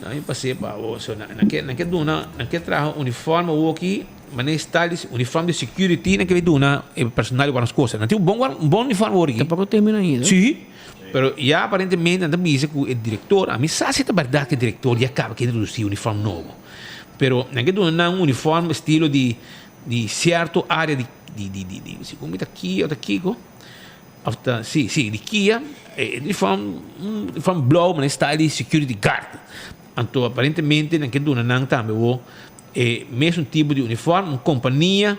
na mi pasé pa bo, so nan nan ke nan ke duna, nan ke traha uniform awoki, manera style di uniform di security nan ke bai duna e personal di guarda nos kosa. Nan tin un bon un bon uniform awor aki. Tampoco termina ainda. Sí. Pero ya aparentemente nan ta bisa ku e direktor, a mi sa si ta bèrdat ku e direktor ya kaba ke introdusí uniform nobo. Pero nan ke duna nan un uniform estilo di di sierto área di di di di di segun mi ta Kia o ta kiko òf ta si si di Kia e uniform un uniform blou manera style di security guard. Anto aparentemente nan ke duna nan tambe awor e mesun tipo di uniform un kompania.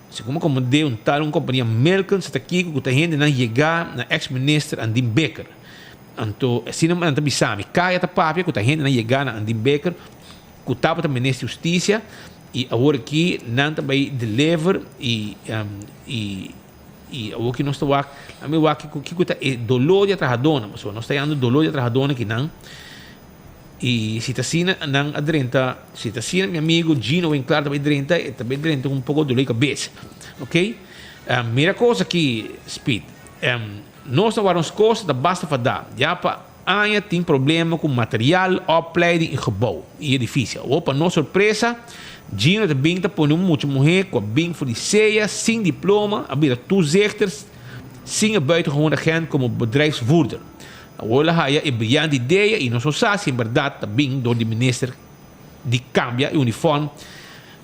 Segun como de un tal un compania Melken sa ta kiko cu ta hendenan yega na ex minister Andin Bikker. Anto asina nan ta bisa mi. Caya ta papia cu ta hendenan yega na Andin Bikker cu tabata minister di husticia y awor aki nan ta bay deliver y y y awor ki nos ta wak nan bay wak kico kico ta e dolor di e trahadornan pasobra nos ta yanda dolor di e trahadornan kinan. Y si ta asina nan a drenta, si ta asina mi amigo Gino Winklaar ta bay drenta, e ta bay drenta un poco dolor di cabeza. Ok? Mira cos aki, Speed. Nos ta wara nos cos ta basta fada. Ya pa aña tin problema cu material, opleiding y gebouw y edificio. Awor pa nos sorpresa, Gino ta bin ta pone un mucha muher cu a bin for di sea sin diploma, a bira toezichter sin e buitengewoon agent como bedrijfsvoerder. Awor el a haya e brillante idea y nos no sa si en berdad ta bin door di minister di cambia e uniform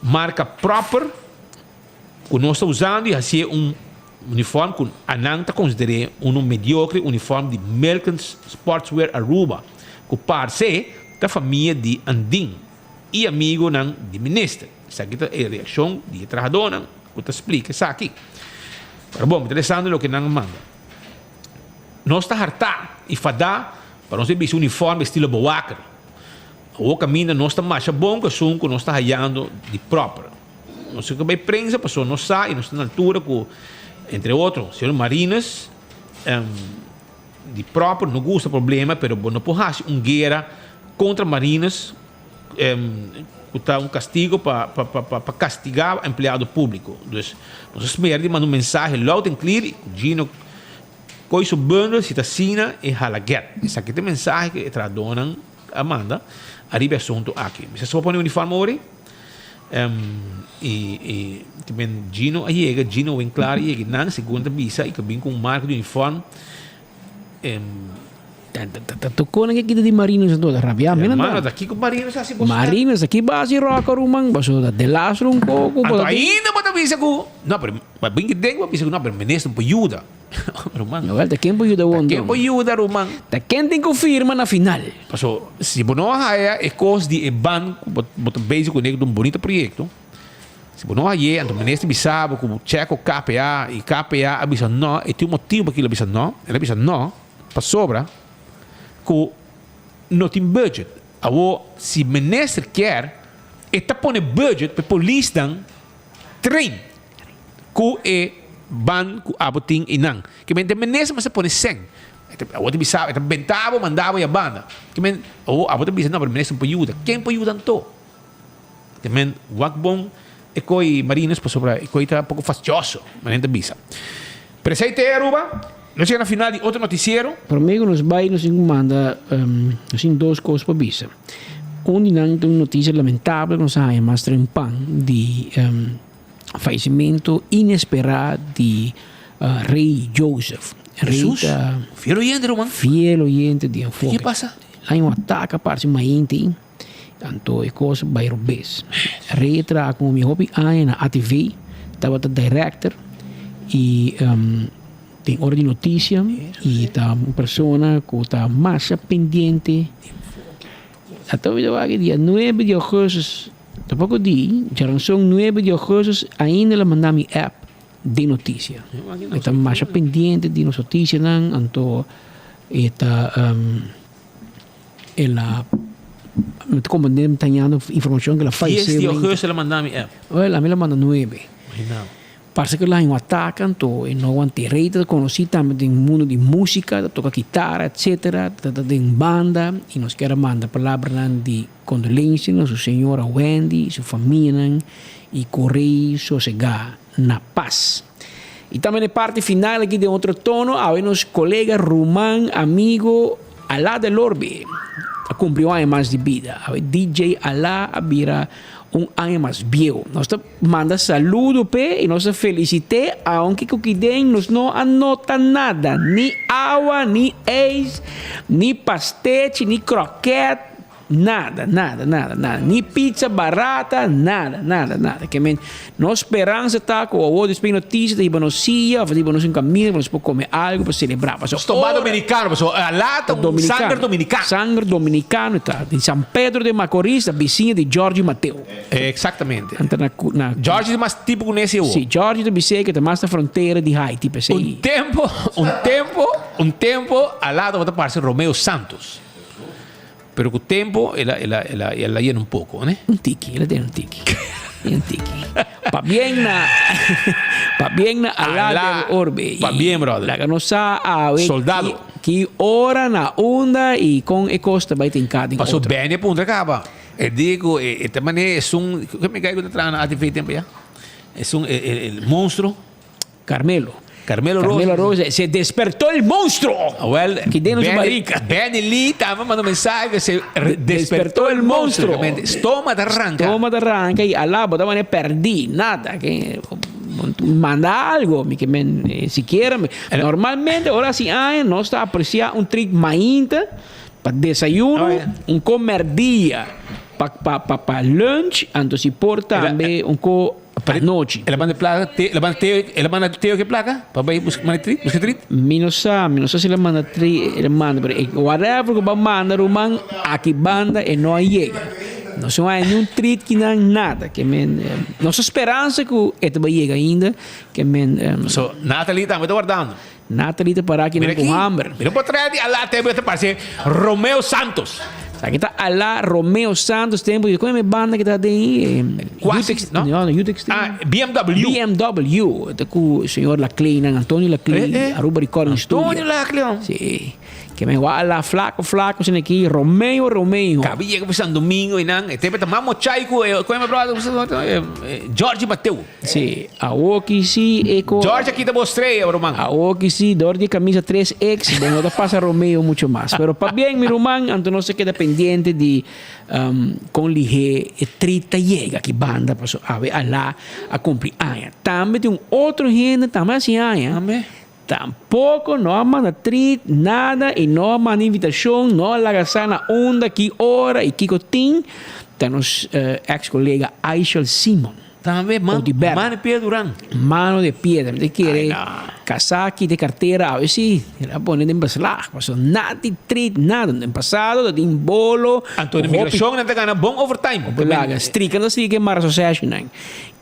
marca proper cu nos ta usando y hacié un uniform cu anan ta consideré uno mediocre uniform di Milkens Sportswear Aruba cu parce ta famia di Andin y amigonan di minister. Esaki ta e reaccion di e trahadornan cu ta splica esaki. Pero bon, mi ta lesando loke nan a manda. Nos ta hartá y fadá pa nos e bisti uniform estilo bewaker. Awor caminda nos ta masha bon cu esun cu nos ta hayando di proper. Nos tin cu bay prensa pasobra nos sa y nos ta na altura cu, entre otro, señor Marinus di proper no gusta problema pero bo no por haci un guera contra Marinus cu ta un castigo pa pa castiga empleado publico. Dus nos a smera di manda un mensahe loud and clear y cu Gino coy su bundel si ta asina e hala get. Esaki ta e mensahe cu e trahadornan a manda ariba e asunto aki. Mester so pone uniform ori y y kimen Gino a yega, Gino Winklaar a yega y nan segun ta bisa y ta bin cu un marca di uniform. Ta tocó nan ke kita di Marinos anto ta rabia mi nan ta. Hermano ta kiko Marinos hasi boso. Marinos ta ki basi roca ruman boso ta delas un poco. Anto ainda bo ta bisa ku no pero pa bin ki den bo bisa ku no pero minister por yuda ruman. Wel ta ken por yuda won Ta ken por yuda ruman. Ta ken tin ku firma na final. Paso si bo no a haya e kos di e ban ku bo ta bezig kuné ku ta un bonito proyekto. Si bo no haye, anto minister bisa bo ku bo check ku KPA i KPA a bisa no, e tin un motibu pa kila bisa no, el a bisa no pasobra ku no tin budget. Awor si minister kier e ta pone budget pa e polisnan train ku e ban ku abo tin einan. Ke men e minister mester pone sèn. Awor ta bisa bo, e ta benta bo manda bo ya banda. Ke men awor abo ta bisa no pero minister no por yuda. Ken por yuda anto? Te men wak bon e koi Marinus pasobra e koi ta poko fastioso, manera ta bisa. Pero esei te Aruba, nos yega na final di otro noticiero. Prome ku nos bai nos tin ku manda nos tin dos kos pa bisa. Un di nan ta un notisia lamentabel ku nos a haña mas trempan di fayesimentu inesperá di Rey Joseph. Rey Jesus, ta fiel oyente ruman. Fiel oyente di Enfoke. Ke pasa? Hay un ataka parse mainti. Anto e kos bai robes. Rey a traha ku mi hopi aña na ATV, tabata director i den ora di notisia i ta un persona ku ta masha pendiente. Ata mi ta wak dia nuebe di augustus, tampoco di, djaranson nuebe di augustus ainda el a manda mi app den notisia. E ta masha pendiente di nos notisianan, anto e ta. El a mi ta comprende mi ta hañando informacion cu el a fallece. Dies di augustus el a manda mi app. Wel, ami el a manda nuebe. Imagina bo. Parce cu el a haña un ataque anto e no aguante. Rey ta conoci tambe den mundo di musica, ta toca kitara etcetera, ta ta den banda y nos kier a manda palabranan di condolencia na su señora Wendy y su famianan y cu Rey sosega na paz. Y tambe na e parti final aki den otro tono awe nos colega, ruman, amigo Alá del Orbe a cumpli un aña mas di bida. Awe DJ Alá a bira un aña mas bieu. Nos ta manda saludo p'e y nos ta felicit'e aunke cu kiden nos no a nota nada, ni awa, ni ijs, ni pastechi, ni kroket. Nada, nada, nada, nada. Ni pizza barata, nada, nada, nada. Ke men, nos speransa ta ku awor despues di notisia ta hiba nos sia of ta hiba nos un kaminda pa nos por kome algu pa selebrá. Pasobra Stobá ora dominikano, pasobra alá ta un sanger dominikano. Sanger dominikano ta. Di San Pedro de Macorís, ta bisiña di Giorgi Mateo. Exactamente. Anta na ku na. Giorgi ta mas tipo ku nesi awor. Si, Giorgi ta bis'é ke ta mas na frontera di Haiti, p'esei. Un tempo, un tempo, un tempo alá tabata parse Romeo Santos. Pero cu tempo el a, el a, el a, el a yena un poco, ne? Un tiki, el a yena un tiki. Un tiki. Pabien na, pabien na Alá Alá, del Orbe. pabien, brother. Laga nos sa awe Soldado. ki, ki ora na unda y con e cos ta bay tin ka den Paso otro. Benny a puntra caba. E di cu e, e ta mane esun, cu mi cay cu ta traha na ATV tempo ya? Esun, e, e, el monstruo. Carmelo. Carmelo Rosa. Carmelo Rosa. Se despertó el monstruo. Wel, Ki den su Benny, barrica. Benny Lee tambe manda un mensahe que se re- despertó el monstruo. Stoma ta arranca. Stoma ta arranca y alá bo ta mane perdí. Nada. Que, Manda algo, mi ke men sikiera. Normalmente ora hasi aña nos ta aprecia un treat mainta pa desayuno, un ko merdia pa pa pa pa lunch, anto si por tambe un ko anochi. El a manda placa, el a manda Teo, el a manda Teo ke placa pa bai buska manda treat, buska treat? Mi no sa, mi no sa si el a manda treat, el a manda, pero whatever ku bo a manda ruman, aki banda e no a yega. Nos no hay ni un treat kinan nada, ke men nos speransa ku e ta bai yega ainda, ke men. So Natalie tambe ta wardando. Natalie ta para kinan ku hamber. Mira por trae di Alá te parse Romeo Santos. Esaki ta Alá Romeo Santos tempo di kon e banda ki ta den Quasi, no? No, Youth Extreme. Ah, BMW. BMW. Ta ku señor Laclay nan, Antonio Laclay, Aruba Recording Studio. Antonio Laclay. Si. Ke men wak Alá flaco flaco asina aki, Romeo Romeo. Kabi yega pa San Domingo y nan e tempo ta mas mochai ku e kon e brother George Mateo. Si, awoki si e ko. George a kita bo estrella ruman. Awoki si dor di e camisa 3X bo no ta pasa Romeo mucho mas. Pero pabien mi ruman anto nos ta keda pendiente di kon lihé e treat ta yega aki banda paso awe Alá a cumpli aña. Tambe tin un otro hende tambe hasi aña. Tampoco no a manda treat, nada, y no a manda invitacion, no a laga sa na unda, ki ora y kico tin, ta nos ex colega Aishel Simon. Tambe man, mano de piedra Duran. Mano de piedra, mi ta kere casa kita e cartera awe si, el a pone den beslag, pasobra nada di treat, nada, den pasado ta tin bolo, Anto den migracion nan ta gana bon overtime. Hopi laga, strika nan ta strika e mara soseshinan.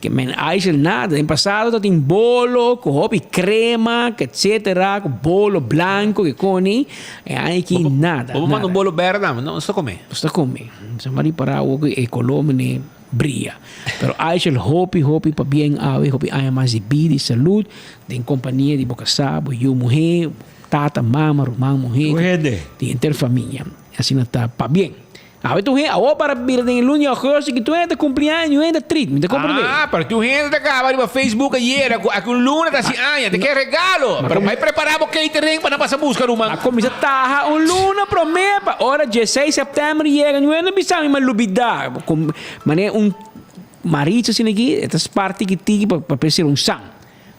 Ke men Aishel nada, den pasado ta tin bolo ku hopi krema, ku etcetera, ku bolo blanco ke koni, e aña aki nada, Bo manda un bolo berde tambe, no? Nos ta come. Nos ta come. Nos a ripara awor ku e koló mene bria. Pero Aishel hopi hopi pabien awe, hopi aña mas di bida i salud den kompania di bo kasá, bo yu muhé, bo tata, mama, ruman muhé, di henter famia. Asina ta pabien. Awe tur hende, awor para bira den e luna di augustus ki tur hende ta cumpli aña, niun hende ta trit, mi ta comprende. Ah, pero tur hende ta caba riba Facebook ayera cu aki un luna ta haci aña, ta ke regalo, pero bai prepara bo catering pa nan pasa busca ruman. A cuminsa taha un luna prome pa ora dieseis september yega, niun hende bisa mi, mi a lubida, manera un Maritza asina aki, e ta spar tiki tiki pa pa ser un san.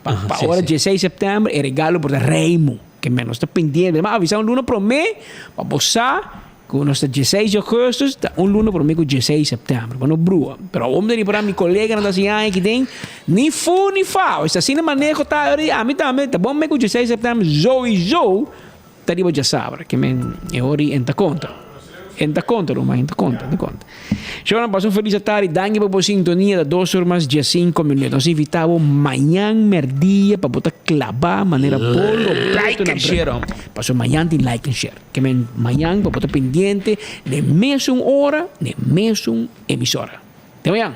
Pa pa ora dieseis september e regalo por ta reimu, ke men nos ta pendiente, mi a avisa un luna prome pa bo sa. Ku nos ta dieseis di augustus, ta un luna promé ku dieseis sèptèmber. Bo no brua. Pero awor mi ta ripará mi koleganan ta hasi aña aki den, ni fu ni fa. Esta asina maneho ta ora ami tambe ta bon me ku dieseis sèptèmber souiso ta riba djasabra. Ke men e ora ei en ta konta. En ta konta ruman, en ta konta, en ta konta. Shownan pasa un felis atardi, danki pa bo sintonia, ta dos or mas diesinco minuut. Nos invita bo mañan merdia pa bo ta klabá manera bolo Like and share. Pasobra mañan tin like and share. Ke men mañan bo por ta pendiente den mesun ora, den mesun emisora. Te mañan!